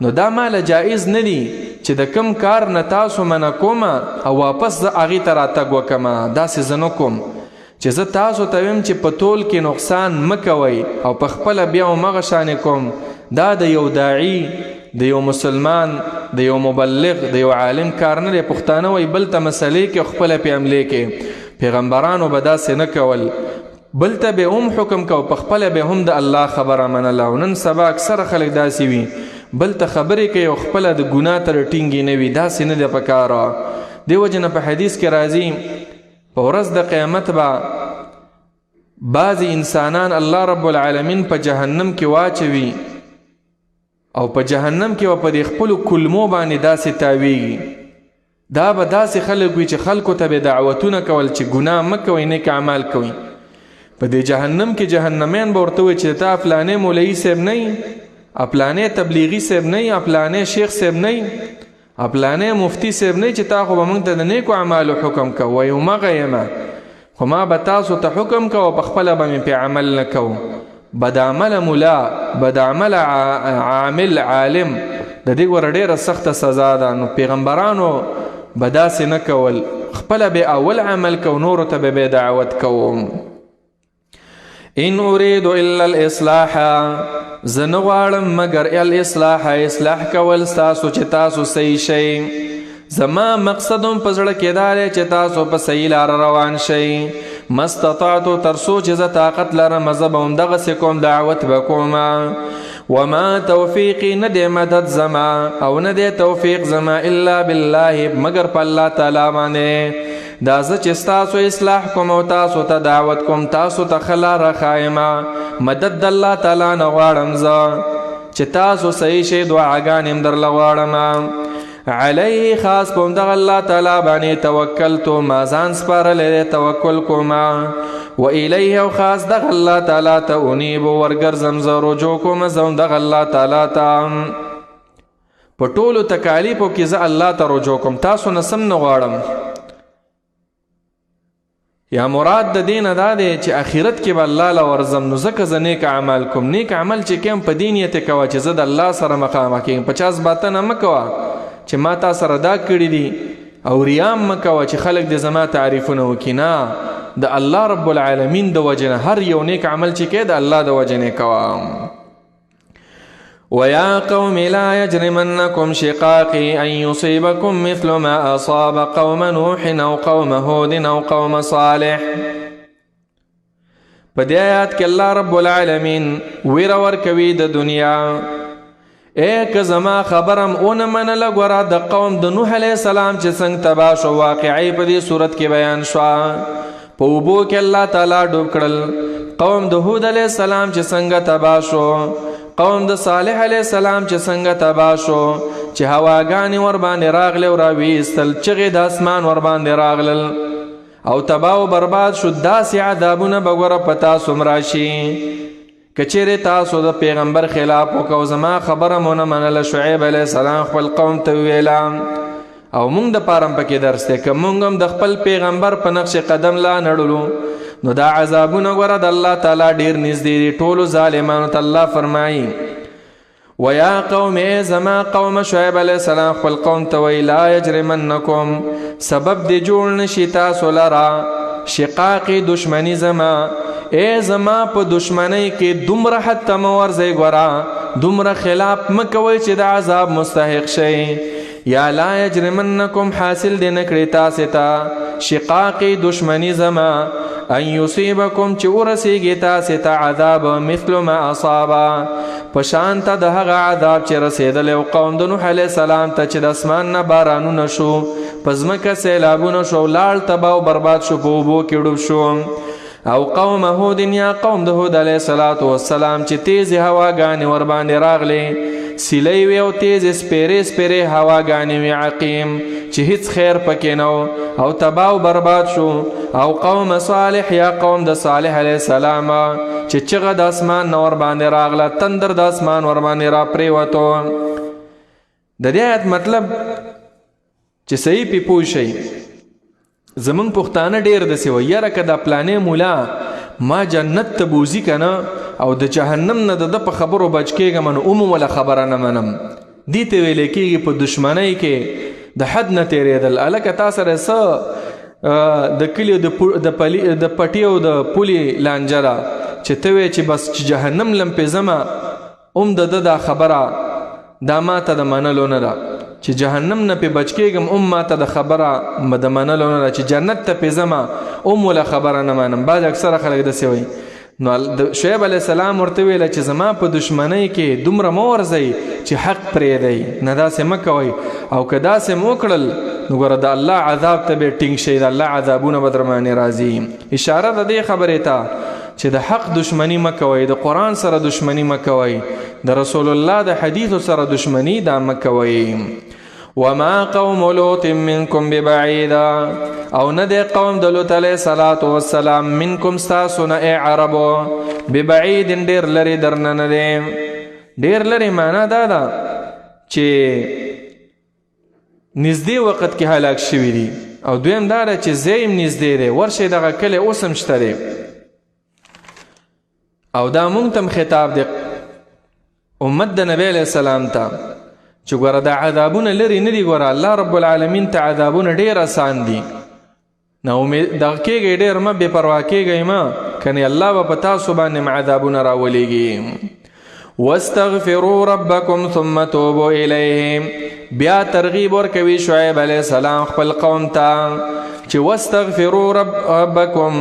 نو دا ماله جایز نه دي چې د کم کار نه تاسو منع کوم او واپس زه هغې ته راتګ وکړم، داسې زه نه کوم. چې زه تاسو ته ویم چې په تول کې نقصان مه کوئ او په خپله بیا همغه شانې کوم، دا د یو داعي، د یو مسلمان، د یو مبلغ، د یو عالم کار نه دی. پښتانه وایي بل ته مسلې کې خپله پې عملې کې. پیغمبرانو به داسې نه کول، بل ته به هم حکم کو، په خپله به هم د الله خبره منله. او نن سبا اکثره خلک داسې وي، بل ته خبرې کوي او خپله د ګناه تر ټینګې نه وي، داسې نه دی پکار. دې وجې نه په حدیث کې راځي په ورځ د قیامت به بعضې انسانان الله رب العالمین په جهنم کې واچوي، او په جهنم کې به په دې خپلو کلمو باندې داسې تاویږي. دا به داسې خلک وي چې خلکو ته به دعوتونه کول چې ګناه مه کوئ، نیک اعمال کوئ. په دې جهنم کې جهنمیان به ورته وایي چې تا فلانې مولوي صاحب نه یې، فلانې تبلیغي صاحب نه یې، فلانې شیخ صاحب نه یې، فلانې مفتي صاحب نه یې، چې تا خو به موږ ته د نیکو اعمالو حکم کوه. وایي همغه یم، خو ما به تاسو ته حکم کوه، په خپله به مې پې عمل نه کوم. بدعمله ملا، بدعمله عامل عالم، د دې ګوره ډېره سخته سزا ده. نو پیغمبرانو به داسې نه کول، خپله به اول عمل کو، نورو ته به بیا دعوت کوم. ان اريد الا الاصلاح، زه نه غواړم مګر الاصلاح، اصلاح کول ستاسو چې تاسو صحیح شئ. زما مقصد هم په زړه کې دا دی چې تاسو په صحیح لاره روان شئ. ما استطعت، تر څو چې زه طاقت لرم زه به همدغسې کوم، دعوت به کوم. وما توفیقي، نه دی مدد زما او نه دی توفیق زما الا بالله، مګر په الله تعالی باندې. دا زه چې ستاسو اصلاح کوم او تاسو ته دعوت کوم، تاسو ته ښه لاره ښایم، مدد د الله تعالی نه غواړم زه چې تاسو صحیح شئ، دعاګانې هم درله غواړم. علیه، خاص په همدغه الله تعالی باندې توکلت، ما ځان سپارلی دی، توکل کوم. و الیه، او خاص دغه الله تعالی ته انیب، ورګرځم زه، رجوع کوم زه همدغه الله تعالی ته. په ټولو تکالیفو کې زه الله ته رجوع کوم، تاسو نه سم نه غواړم. یا مراد د دین دا دی چې اخرت کې به الله له ورزم، نو ځکه زه نیک اعمال کوم. نیک عمل چې کوم په دې نیت کوه چې زه د الله سره مخامخ کېږم، په چا ځباتنه مه کوه چې ما تا سره دا کړي دي، او ریام مه کوه چې خلک دې زما تعریفونه وکړي. نه، د الله رب العالمین د وجې نه هر یو نیک عمل چې کوې د الله د وجې نه کوه. ويا قوم لا يجرمنكم شقاقي أن يصيبكم مثل ما أصاب قوم نوح أو قوم هود أو قوم صالح. په دې آیات کې الله رب العالمین ویره ورکوي د دنیا. ای که زما خبرم ونه منله، ګوره د قوم د نوح علیه السلام چې څنګه تباه شو، واقعي په دې صورت کې بیان شوه. په اوبو کې الله تعالی ډوب کړل. قوم د هود علیه السلام چې څنګه تباه شو، قوم د صالح علیه السلام چې څنګه تباه شو، چې هواګانې ورباندې راغلې او راویستل، چغې د اسمان ورباندې راغلل او تباه او برباد شو. داسې عذابونه به ګوره په تاسو هم راشي که چیرې تاسو د پیغمبر خلاف وکړو، زما خبره مو نه منله. شعیب علیه السلام خپل قوم ته وویله، او مونږ د پاره هم پکې درس دی، که مونږ هم د خپل پیغمبر په نقش قدم لا نړلو نو دا عذابونه ګوره د الله تعالی ډیر نږدې دي ټولو ظالمانو ته. الله فرمایي ویا قوم، ای زما قوم، شعیب علیه السلام خپل قوم ته وایي لا یجرمنکم، سبب دې جوړ نشي تاسو لره شقاقي دشمني زما. ای زما په دشمنۍ کې دومره حد ته مه ورځئ، ګوره دومره خلاف مه کوئ چې د عذاب مستحق شئ. یا لا یجرمنکم، حاصل دې نه کړي تاسې ته شقاقي دشمني زما، ان یصیبکم، چې ورسیږي تاسې ته عذاب مثل ما اصابا، په شان ته د هغه عذاب چې رسېدلی و قوم د نوح علیه السلام ته، چې د اسمان نه بارانونه شو، په ځمکه سیلابونه شو، لاړ تباه او برباد شو، په اوبو کې ډوب شو. او قوم هود، یا قوم د هود علیه الصلاة والسلام چې تیزې هواګانې ورباندې راغلې، سیلۍ وې او تیزې سپېرې سپېرې هواګانې وې، عقیم چې هیڅ خیر پکې نه و او تباه او برباد شو. او قوم صالح، یا قوم د صالح علیه السلام چې چغه د اسمان نه ورباندې راغله، تندر د اسمان ورباندې را پرېوتو. د دې آیت مطلب چې صحیح پې پوه شئ، زمونږ پښتانه ډېر داسې وایي، یاره که دا پلانې مولا ما جنت ته بوځي که نه او د جهنم نه د ده په خبرو بچ کېږم نو ومو وله خبره نه منم. دې ته ویلی کېږي په دشمنۍ کې د حد نه تېرېدل. هلکه تا سره څه د کلي د پټي او د پولې لانجه ده چې ته وایې چې بس چې جهنم لم پې ځمه هم د ده دا خبره دا ما ته د منلو نه ده، چې جهنم نه پې بچ کېږم هم ما ته د خبره د منلو نه ده، چې جنت ته پې ځمه هم وله خبره نه منم. بعضې اکثره خلک داسې وایي. نو شعیب علیه السلام ورته ویله چې زما په دشمنۍ کې دومره مه ورځئ چې حق پرېږدئ، نه داسې مه کوئ، او که داسې مو وکړل نو ګوره د الله عذاب ته به ټینګ شئ، د الله عذابونه به درباندې راځي. اشاره د دې خبرې ته چې د حق دشمني مه کوئ، د قرآن سره دشمني مه کوئ، د رسول الله د حدیثو سره دشمني دا مه کوئ. وما قوم لوط منکم ببعید، او نه دی قوم د لوط علیه الصلاة والسلام منکم ستاسو نه ای عربو، ببعید ډېر لرې درنه نه دی. ډېر لرې معنا دا ده چې نږدې وخت کې هلاک شوي دي، او دویم دا ده چې ځای هم نږدې دی، ورشئ دغه کلی اوس هم شته دی. او دا مونږ ته هم خطاب دی امت د نبی علیه السلام ته چې ګوره دا عذابونه لرې نه دي، ګوره الله رب العالمین ته عذابونه ډېر اسان دي، نه امید دغه کېږئ ډېر مه، بې پروا کېږئ مه، کنې الله به په تاسو باندې هم عذابونه راولېږي. واستغفروا ربکم ثم توبوا الیه، بیا ترغیب ورکوي شعیب علیه السلام خپل قوم ته چې واستغفروا ربکم،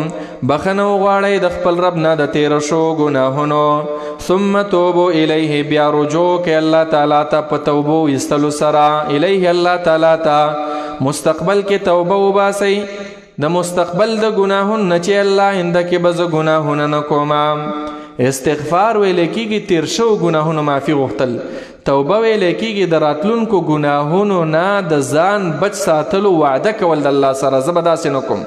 بخښنه وغواړئ د خپل رب نه د تېرو شو ګناهونو، ثم توبوا الیه، بیا رجوع کړئ الله تعالی ته په توبو ویستلو سره، الیه الله تعالی ته مستقبل کې توبه وباسئ د مستقبل د ګناهونو نه چې الله آینده کې به زه ګناهونه نه کوم. استغفار ویل کېږي تېر شوو ګناهونو معافي غوښتل، توبه ویل کېږي د راتلونکو ګناهونو نه د ځان بچ ساتلو وعده کول د الله سره، زه به داسې نه کوم.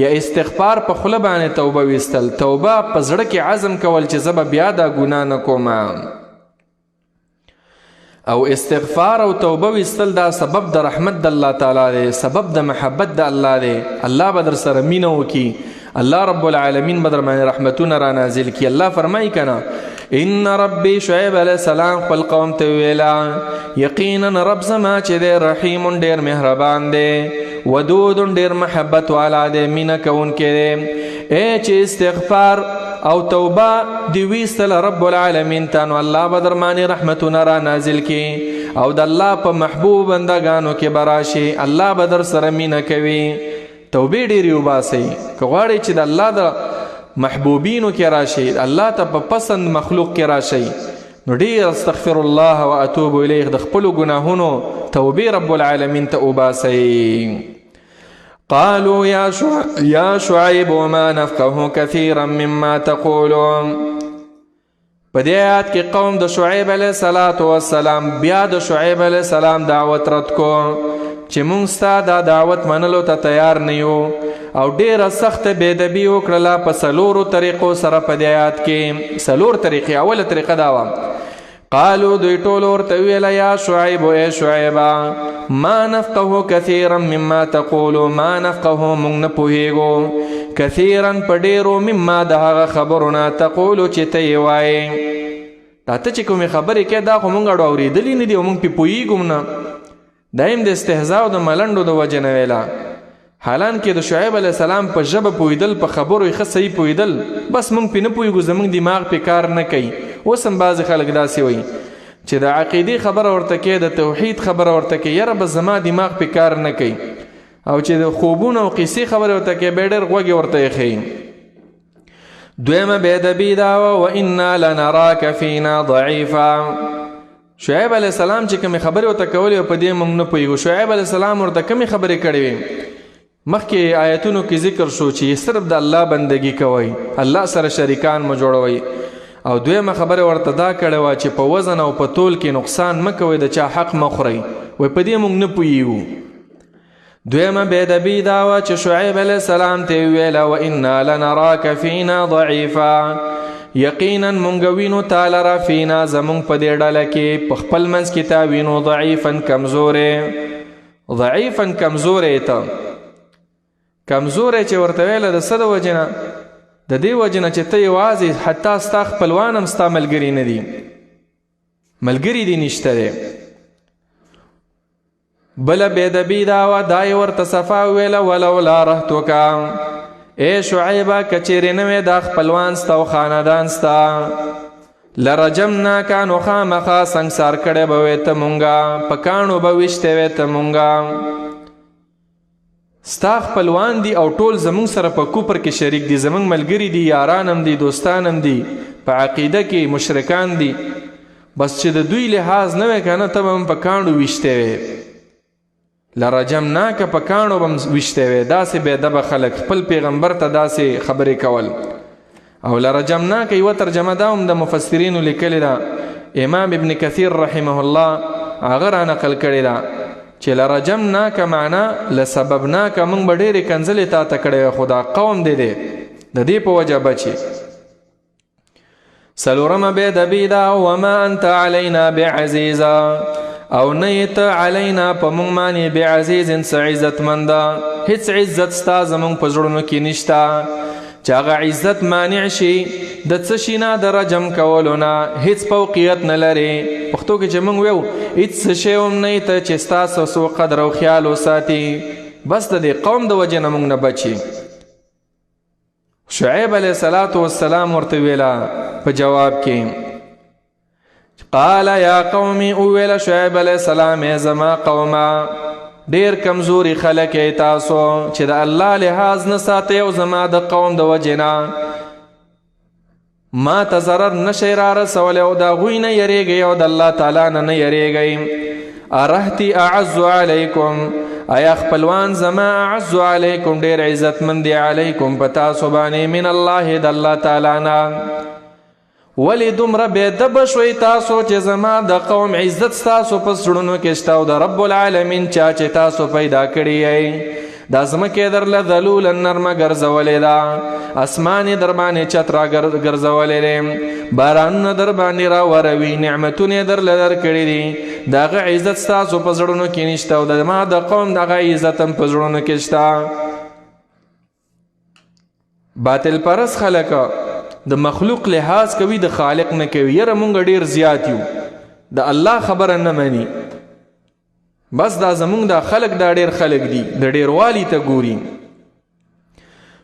یا استغفار په خوله باندې توبه ویستل، توبه په زړه کې عزم کول چې زه به بیا دا ګناه نه کوم. او استغفار او توبه وستل دا سبب د رحمت د الله تعالی دی، سبب د محبت د الله دی. الله به در سره مینه وکي، الله رب العالمین به در باندې رحمتونه را نازل کړي. الله فرمایي کنه ان ربي شعیب علیه السلام خپل قوم ته ویلا یقینا رب زما چې دی رحیم ډیر مهربان دی، ودود ډیر محبت والا دی، مینه کوونکی دی. ای چې استغفار او توبه دی ویستل رب العالمین ته، نو الله به در باندې رحمتونه را نازل کړي او د الله په محبوب بندګانو کې به راشي، الله به در سره مینه کوي. توبې ډېرې وباسئ که غواړئ چې د الله د محبوبینو کې راشي، الله ته په پسند مخلوق کې راشي، نو ډېر استغفر الله و اتوب الیه، د خپلو ګناهونو توبې رب العالمین ته وباسئ. قالوا يا شعيب ما نفقه كثيرا مما تقولون. په دې آیات کې قوم د شعیب علیه الصلاة والسلام بیا د شعیب علیه السلام دعوت رد کو چې مونږ ستا دا دعوت منلو ته تیار نه یو، او ډېره سخته بېادبي وکړله په څلورو طریقو سره. په دې آیات کې څلور طریقې. اوله طریقه دا وه، قالو دوی ټول ورته ویله یا شعیب ای شعیبه ما نفقه کثیرا مما تقولو، ما نفقه مونږ نه پوهیږو، کثیرا په ډېرو، مما د هغه خبرو نه، تقولو چې ته یې وایې. دا ته چې کومې خبرې کوې دا خو مونږ اړو اورېدلي نه دي او مونږ پرې پوهیږو نه. دا هم د استهزا او د ملنډو د وجې نه ویله، حالان کې د شعیب علیه السلام په ژبه پوهېدل، په خبرو یې ښه صحیح پوهېدل، بس مونږ پرې نه پوهېږو، زمونږ دماغ پرې کار نه کوي. اوس هم بعضې خلک داسې وایي چې د عقیدې خبره ورته کوي، د توحید خبره ورته کوي، یاره بس زما دماغ پرې کار نه کوي، او چې د خوبونو او قصې خبره ورته کوي بیا ډېر غوږ یې ورته ایښی. دویمه بېادبي دا وه وانا لنراک فینا ضعیفا. شعیب علیه السلام چې کومې خبرې ورته کولې او په دې مونږ نه پوهېږو. شعیب علیه السلام ورته کومې خبرې کړې وې؟ مخکې آیتونو کې ذکر شو چې صرف د الله بندگی کوئ، الله سره شریکان مه جوړوئ. او دویمه خبره ورته دا کړې وه چې په وزن او په تول کې نقصان مه کوئ، د چا حق مه خورئ. وایي په دې مونږ نه پوهېږو. دویمه بېادبي دا وه چې شعیب علیه السلام ته یې وویله وانا لنراک فینا ضعیفا، یقینا مونږ وینو تا لره فینا زمونږ په دې ډله کې په خپل منځ کې تا وینو ضعیفا کمزوری، ضعیفا کمزوری ته کمزوری چې ورته ویله د څه د وجې نه؟ د دې وجې نه چې ته یوازې حتی ستا خپلوان هم ستا ملګري نه دي، ملګري دي نشته دی. بله بېادبي دا وه، دا یې ورته صفا وویله ولولا رهتک، ای شعیبه که چیرې نه وې دا خپلوان ستا او خاندان ستا، لرجمناک نو خامخا سنګسار کړی به وې ته مونږه، په کاڼو به ویشتی وې ته مونږه. ستا خپلوان دي او ټول زمونږ سره په کوپر کې شریک دي، زمونږ ملګري دي، یاران هم دي، دوستان هم دي، په عقیده کې مشرکان دي، بس چې د دوی لحاظ نه وی که نه ته به هم په کاڼو ویشتی وې، لرجمناک په کاڼو به هم ویشتی وې. داسې بېادبه خلک خپل پیغمبر ته داسې خبرې کول. او لرجمناک یوه ترجمه دا هم د مفسرینو لیکلې ده، امام ابن کثیر رحمه الله هغه را نقل کړې ده چې لرجمناک معنا لسببناک، موږ به ډېرې کنځلې تا ته کړې وې، خو دا قوم دی دی د دې په وجه بچي. څلورمه بېادبي دا وما انت علینا بعزیزا، او نه یې ته علینا په موږ باندې بعزیز څه عزتمنده، هیڅ عزت ستا زموږ په زړونو کې نشته چې هغه عزت مانع شي د څه شي نه، د رجم کولو نه، هیڅ فوقیت نه لري. پښتو کې چې موږ ویو هیڅ څه شی هم نه ته چې ستا څه قدر او خیال وساتي، بس د دې قوم د وجې نه موږ نه بچي. شعیب علیه الصلاة والسلام ورته ویله په جواب کې قال یا قومي، وویله شعیب علیه السلام ای زما قومه، ډیر کمزوري خلک یې تاسو چې د الله لحاظ نه ساتئ او زما د قوم د وجې نه ما ته ضرر نه شئ را رسولی او د هغوی نه یریږئ او د الله تعالی نه نه یریږئ. ارهتي اعز علیکم، آیا خپلوان زما اعز علیکم ډیر عزتمند دی علیکم په تاسو باندې من الله د الله تعالی نه، ولې دومره بېادبه شوئ تاسو چې زما د قوم عزت ستاسو په زړونو کې شته او د رب العالمین چا چې تاسو پیدا کړي یئ، دا ځمکه یې درله ذلولا نرمه ګرځولې ده، اسمان یې در باندې چت را ګرځولی دی، بارانونه در باندې راوروي، نعمتونه یې درله درکړي دي، د هغه عزت ستاسو په زړونو کې نشته او د ما د قوم دغه عزت هم په زړونو کې شته. باطل پرست خلک د مخلوق لحاظ کوي، د خالق نه کوي. یاره مونږ ډیر زیات یو، د الله خبره نه مني، بس دا زمونږ دا خلک دا ډیر خلک دي، د ډیروالي ته ګوري.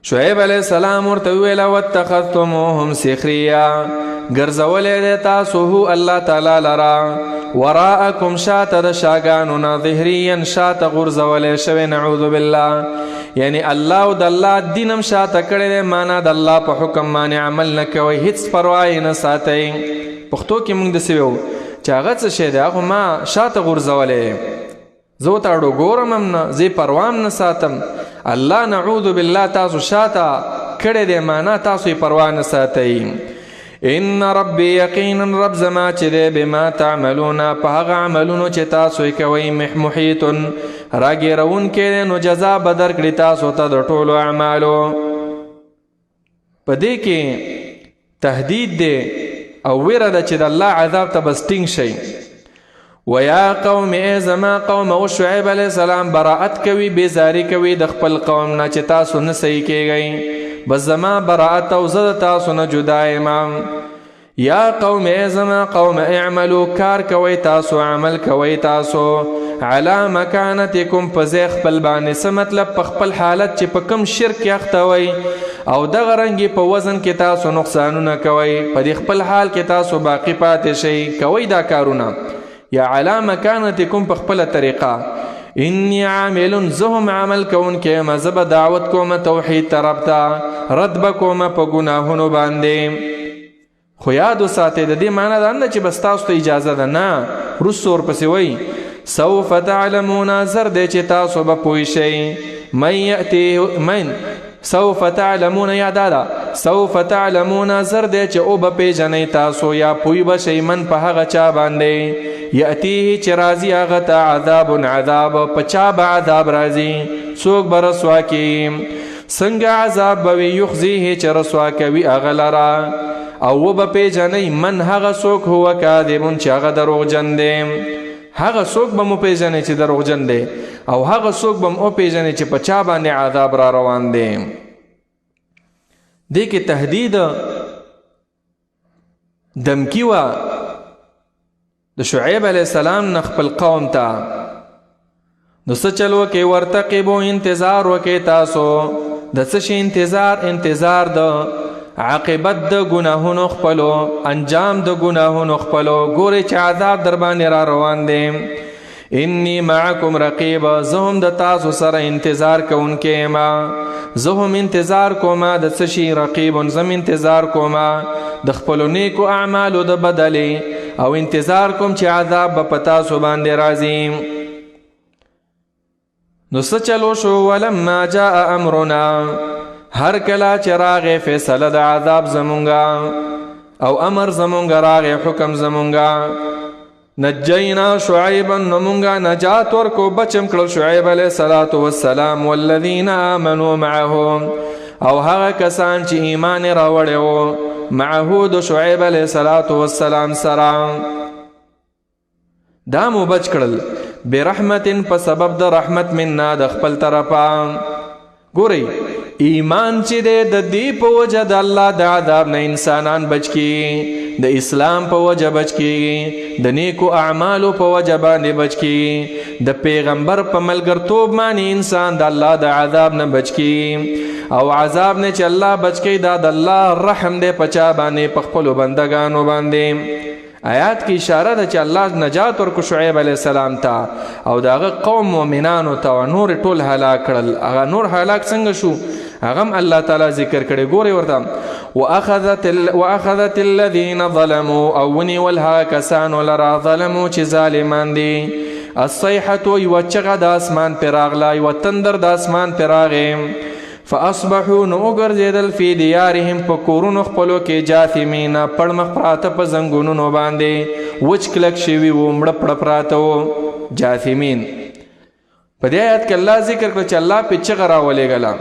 شعیب علیه السلام ورته وویل واتخذتموهم سخریا، ګرځولی دی تاسو هو الله تعالی لرا وراءکم شاته د شاګانو نه، ظهریا شاته غورځولی شوی، نعوذ بالله. یعنی الله او د الله دین هم شاته کړی دی، معنا د الله په حکم باندې عمل نه کوئ، هیڅ پروا یې نه ساتئ. پښتو کې موږ داسې ویو چې هغه څه شی دی، هغه ما شاته غورځولی، زه ورته اړو ګورم هم نه، زه یې پروا هم نه ساتم. الله نعوذ بالله تاسو شاته کړی دی، معنا تاسو یې پروا نه ساتئ. ان ربي یقینا رب زما چې دی بما تعملون په هغه عملونو چې تاسو یې کوئ محیط راګیرونکی دی، نو جزا به درکړي تاسو ته د ټولو اعمالو. په دې کې تهدید دی او ویره ده چې د الله عذاب ته بس ټینګ شئ. ویا قوم، ای زما قوم، او شعیب علیه السلام براءت کوي، بیزاری کوي د خپل قوم نه چې تاسو نه صحیح کیږئ، بس زما براءت او زه د تاسو نه جدا یم. یا قوم، ای زما قوم، اعملو کار کوئ تاسو، عمل کوئ تاسو، علی مکانتکم په ځای خپل باندې. څه مطلب؟ په خپل حالت چې په کوم شرک کې اخته وئ او دغه رنګې په وزن کې تاسو نقصانونه کوئ، په دې خپل حال کې تاسو باقي پاتې شئ، کوئ دا کارونه. یا علی مکانتکم په خپله طریقه. انی عامل، زه هم عمل کوونکی یم، زه به دعوت کوم توحید طرف ته، رد به کوم په ګناهونو باندې. خو یاد وساتئ د دې معنا دا نه ده چې بس تاسو ته اجازه ده، نه، وروسته ورپسې وایي سوف تعلمون، زر دی چې تاسو به پوه شئ. من یأتیه من سوف تعلمون، یا دا ده سوف تعلمون، زر دی چې وبه پېژنئ تاسو، یا پوه به شئ من په هغه چا باندې یأتیه چې راځي هغه ته عذاب عذاب. په چا به عذاب راځي؟ څوک به رسوا کړي؟ څنګه عذاب به وي؟ یخزیه چې رسوا کوي هغه لره. او وبه پېژنئ من هغه څوک هو کاذب چې هغه دروغجن دی. هغه څوک به مو پېژنئ چې دروغجن دی، او هغه څوک به مو وپېژنئ چې په چا باندې عذاب را روان دی. دې کې تهدید دمکی وه د شعیب علیه السلام نه خپل قوم ته. نو څه چل وکئ؟ ورتقبو، انتظار وکئ تاسو. د څه شي انتظار؟ انتظار د عاقبت د ګناهونو خپلو، انجام د ګناهونو خپلو. ګورئ چې عذاب در باندې را روان دی. انی معکم رقیب، زه هم د تاسو سره انتظار کوونکی یم، زه هم انتظار کوم د څه شي؟ رقیب، زه هم انتظار کوم د خپلو نیکو اعمالو د بدلې، او انتظار کوم چې عذاب به په تاسو باندې راځي. نو څه چلو شو؟ ولما جاء امرنا، هر کله چې راغې فیصله د عذاب زمونږه او امر زمونږه راغې، حکم زمونږه، نجینا شعیبا، نو مونږه نجات ورکو، بچم کړل شعیب علیه الصلاة والسلام والذین آمنوا معه، او هغه کسان چې ایمان یې راوړی وو معه د شعیب علیه الصلاة والسلام سره، دا مو بچ کړل برحمت په سبب د رحمت منا د خپل طرفه. ګورئ ایمان چې دی د دې په وجه د الله د عذاب نه انسانان بچ کیږي، د اسلام په وجه بچ کیږي، د نیکو اعمالو په وجه باندې بچ کیږي، د پیغمبر په ملګرتوب باندې انسان د الله د عذاب نه بچ کیږي. او عذاب نه چې الله بچ کوي دا د الله رحم دی په چا باندې؟ په خپلو بندګانو باندې. آیات کې اشاره ده چې الله نجات ورکړو شعیب علیه السلام ته او د هغه قوم مؤمنانو ته، او نور ټول هلاک کړل. هغه نور هلاک څنګه شو؟ هغه هم الله تعالی ذکر کړی. ګورئ ورته واخذت الذین ظلموا، او ونیول هغه کسانو لره ظلمو چې ظالمان دي، الصیحة، یوه چغه د اسمان پرې راغله، یوه تندر د اسمان پرې راغی، فاصبحوا، نو وګرځېدل فی دیارهم په کورونو خپلو کې جاثمین، پړمخ پراته په زنګونونو باندې، وچ کلک شوي وو، مړه پړه پراته وو، جاثمین. په دې آیات کې الله ذکر کړ چې الله پې چغه راولېږله.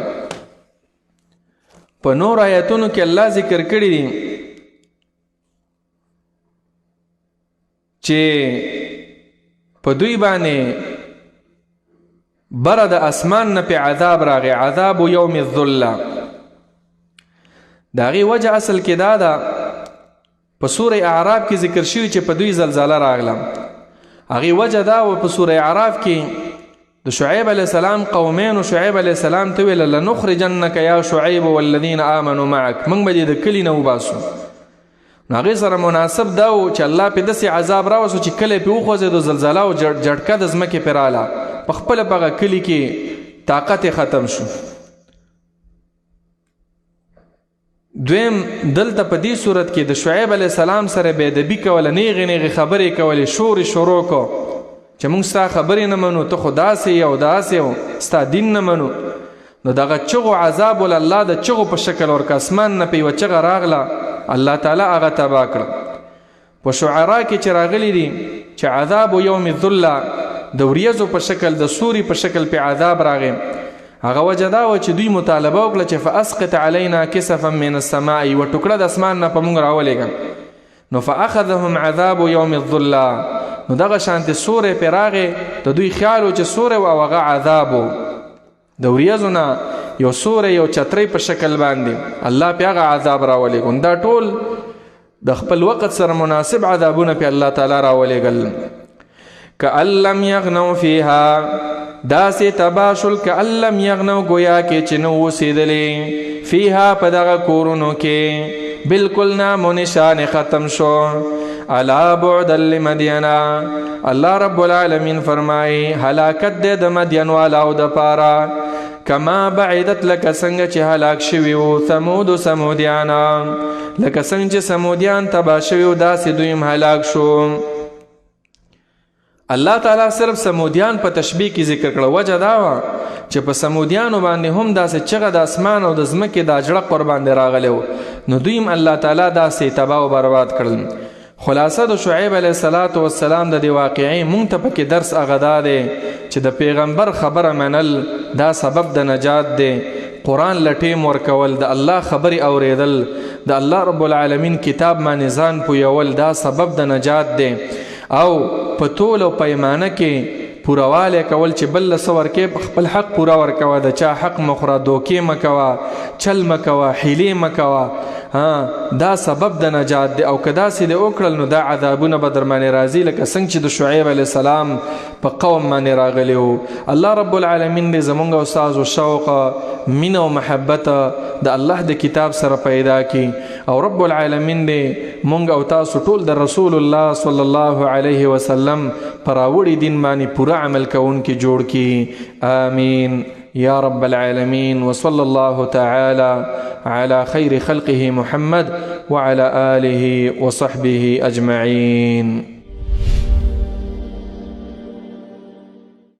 په نور آیاتونو کې الله ذکر کړي دي چې په دوی باندې بره د اسمان نه په عذاب راغی، عذاب یوم الذله. د هغې وجه اصل کې دا ده، په سوره اعراف کې ذکر شوي چې په دوی زلزله راغله. هغې وجه دا وه، په سوره اعراف کې د شعیب علیه السلام قومینو شعیب علیه السلام ته ویل لنخرجنک یا شعیب والذین آمنوا معک، موږ به دې د کلي نه وباسو. نو هغې سره مناسب دا و چې الله پې داسې عذاب راوستو چې کلی پې وخوځېدو، زلزله او جړکه د ځمکې پې راله، په خپله په هغه کلي کې طاقت یې ختم شو. دویم دلته په دې صورت کې د شعیب علیه السلام سره بې ادبي کوله، نیغې نیغې خبرې کولې، شور یې شروع کړو چې موږ ستا خبرې نه منو، ته خو داسې یې او داسې او ستا دین نه منو. نو دغه چغو عذاب ول الله د چغو په شکل ورکړ، اسمان نه په یوه چغه راغله، الله تعالی هغه تباه کړ. په شعرا کې چې راغلي دي چې عذاب یوم الذله د وریځو په شکل، د سوري په شکل په عذاب راغی. هغه وجه دا وه چې دوی مطالبه وکړه چې فاسقط علینا کسفا من السماء، یوه ټوکړه د اسمان نه په موږ راولېږه. نو فاخذهم عذاب یوم الذله، نو دغه شانتې سوری پرې راغی، د دوی خیال و چې سوری و او هغه عذاب و، د وریځو نه یو سوری یو چترۍ په شکل باندې الله پې هغه عذاب راولېږو. دا ټول د خپل وخت سره مناسب عذابونه پې الله تعالی راولېږل. کأن لم یغنوا فیها، داسې تباه شول کأن لم یغنوا، ګویا کې چې نه اوسېدلې، فیها په دغه کورونو کې بالکل نام و نشان ختم شو. الا بعدا لمدینا، الله رب العالمین فرمایي هلاکت دی د مدین والاو دپاره، کما بعدت، لکه څنګه چې هلاک شوي وو ثمود ثمودیان، لکه څنګه چې ثمودیان تباه شوي وو داسې دوی هم هلاک شو. الله تعالی صرف ثمودیان په تشبیه کې ذکر کړه، وجه دا وه چې په ثمودیانو باندې هم داسې چغه د اسمان او د ځمکې د اجړق ورباندې راغلی و، نو دوی هم الله تعالی داسې تباه او برباد کړل. خلاصه د شعیب علیه الصلاة والسلام د دې واقعې مونږ ته پکې درس هغه دا دی چې د پیغمبر خبره منل دا سبب د نجات دی، قرآن له ټیم ورکول، د الله خبرې اورېدل، د الله رب العالمین کتاب باندې ځان پویول دا سبب د نجات دی، او په تول او پیمانه کې پوروالی کول چې بل له څه ورکې په خپل حق پوره ورکوه، د چا حق مه خوره، دوکې مه کوه، چل مه کوه، حیلې مه کوه، دا سبب د نجات دی. او که داسې دې وکړل نو دا عذابونه به در باندې راځي لکه څنګه چې د شعیب علیه السلام په قوم باندې راغلی وو. الله رب العالمین دې زمونږ او ستاسو شوق، مینه او محبت د الله د کتاب سره پیدا کړي، او رب العالمین دې مونږ او تاسو ټول د رسول الله صلی الله علیه وسلم په راوړي دین باندې پوره عمل کوونکي جوړ کړي. آمین یا رب العالمین. وصلی الله تعالی على خير خلقه محمد وعلى آله وصحبه أجمعين.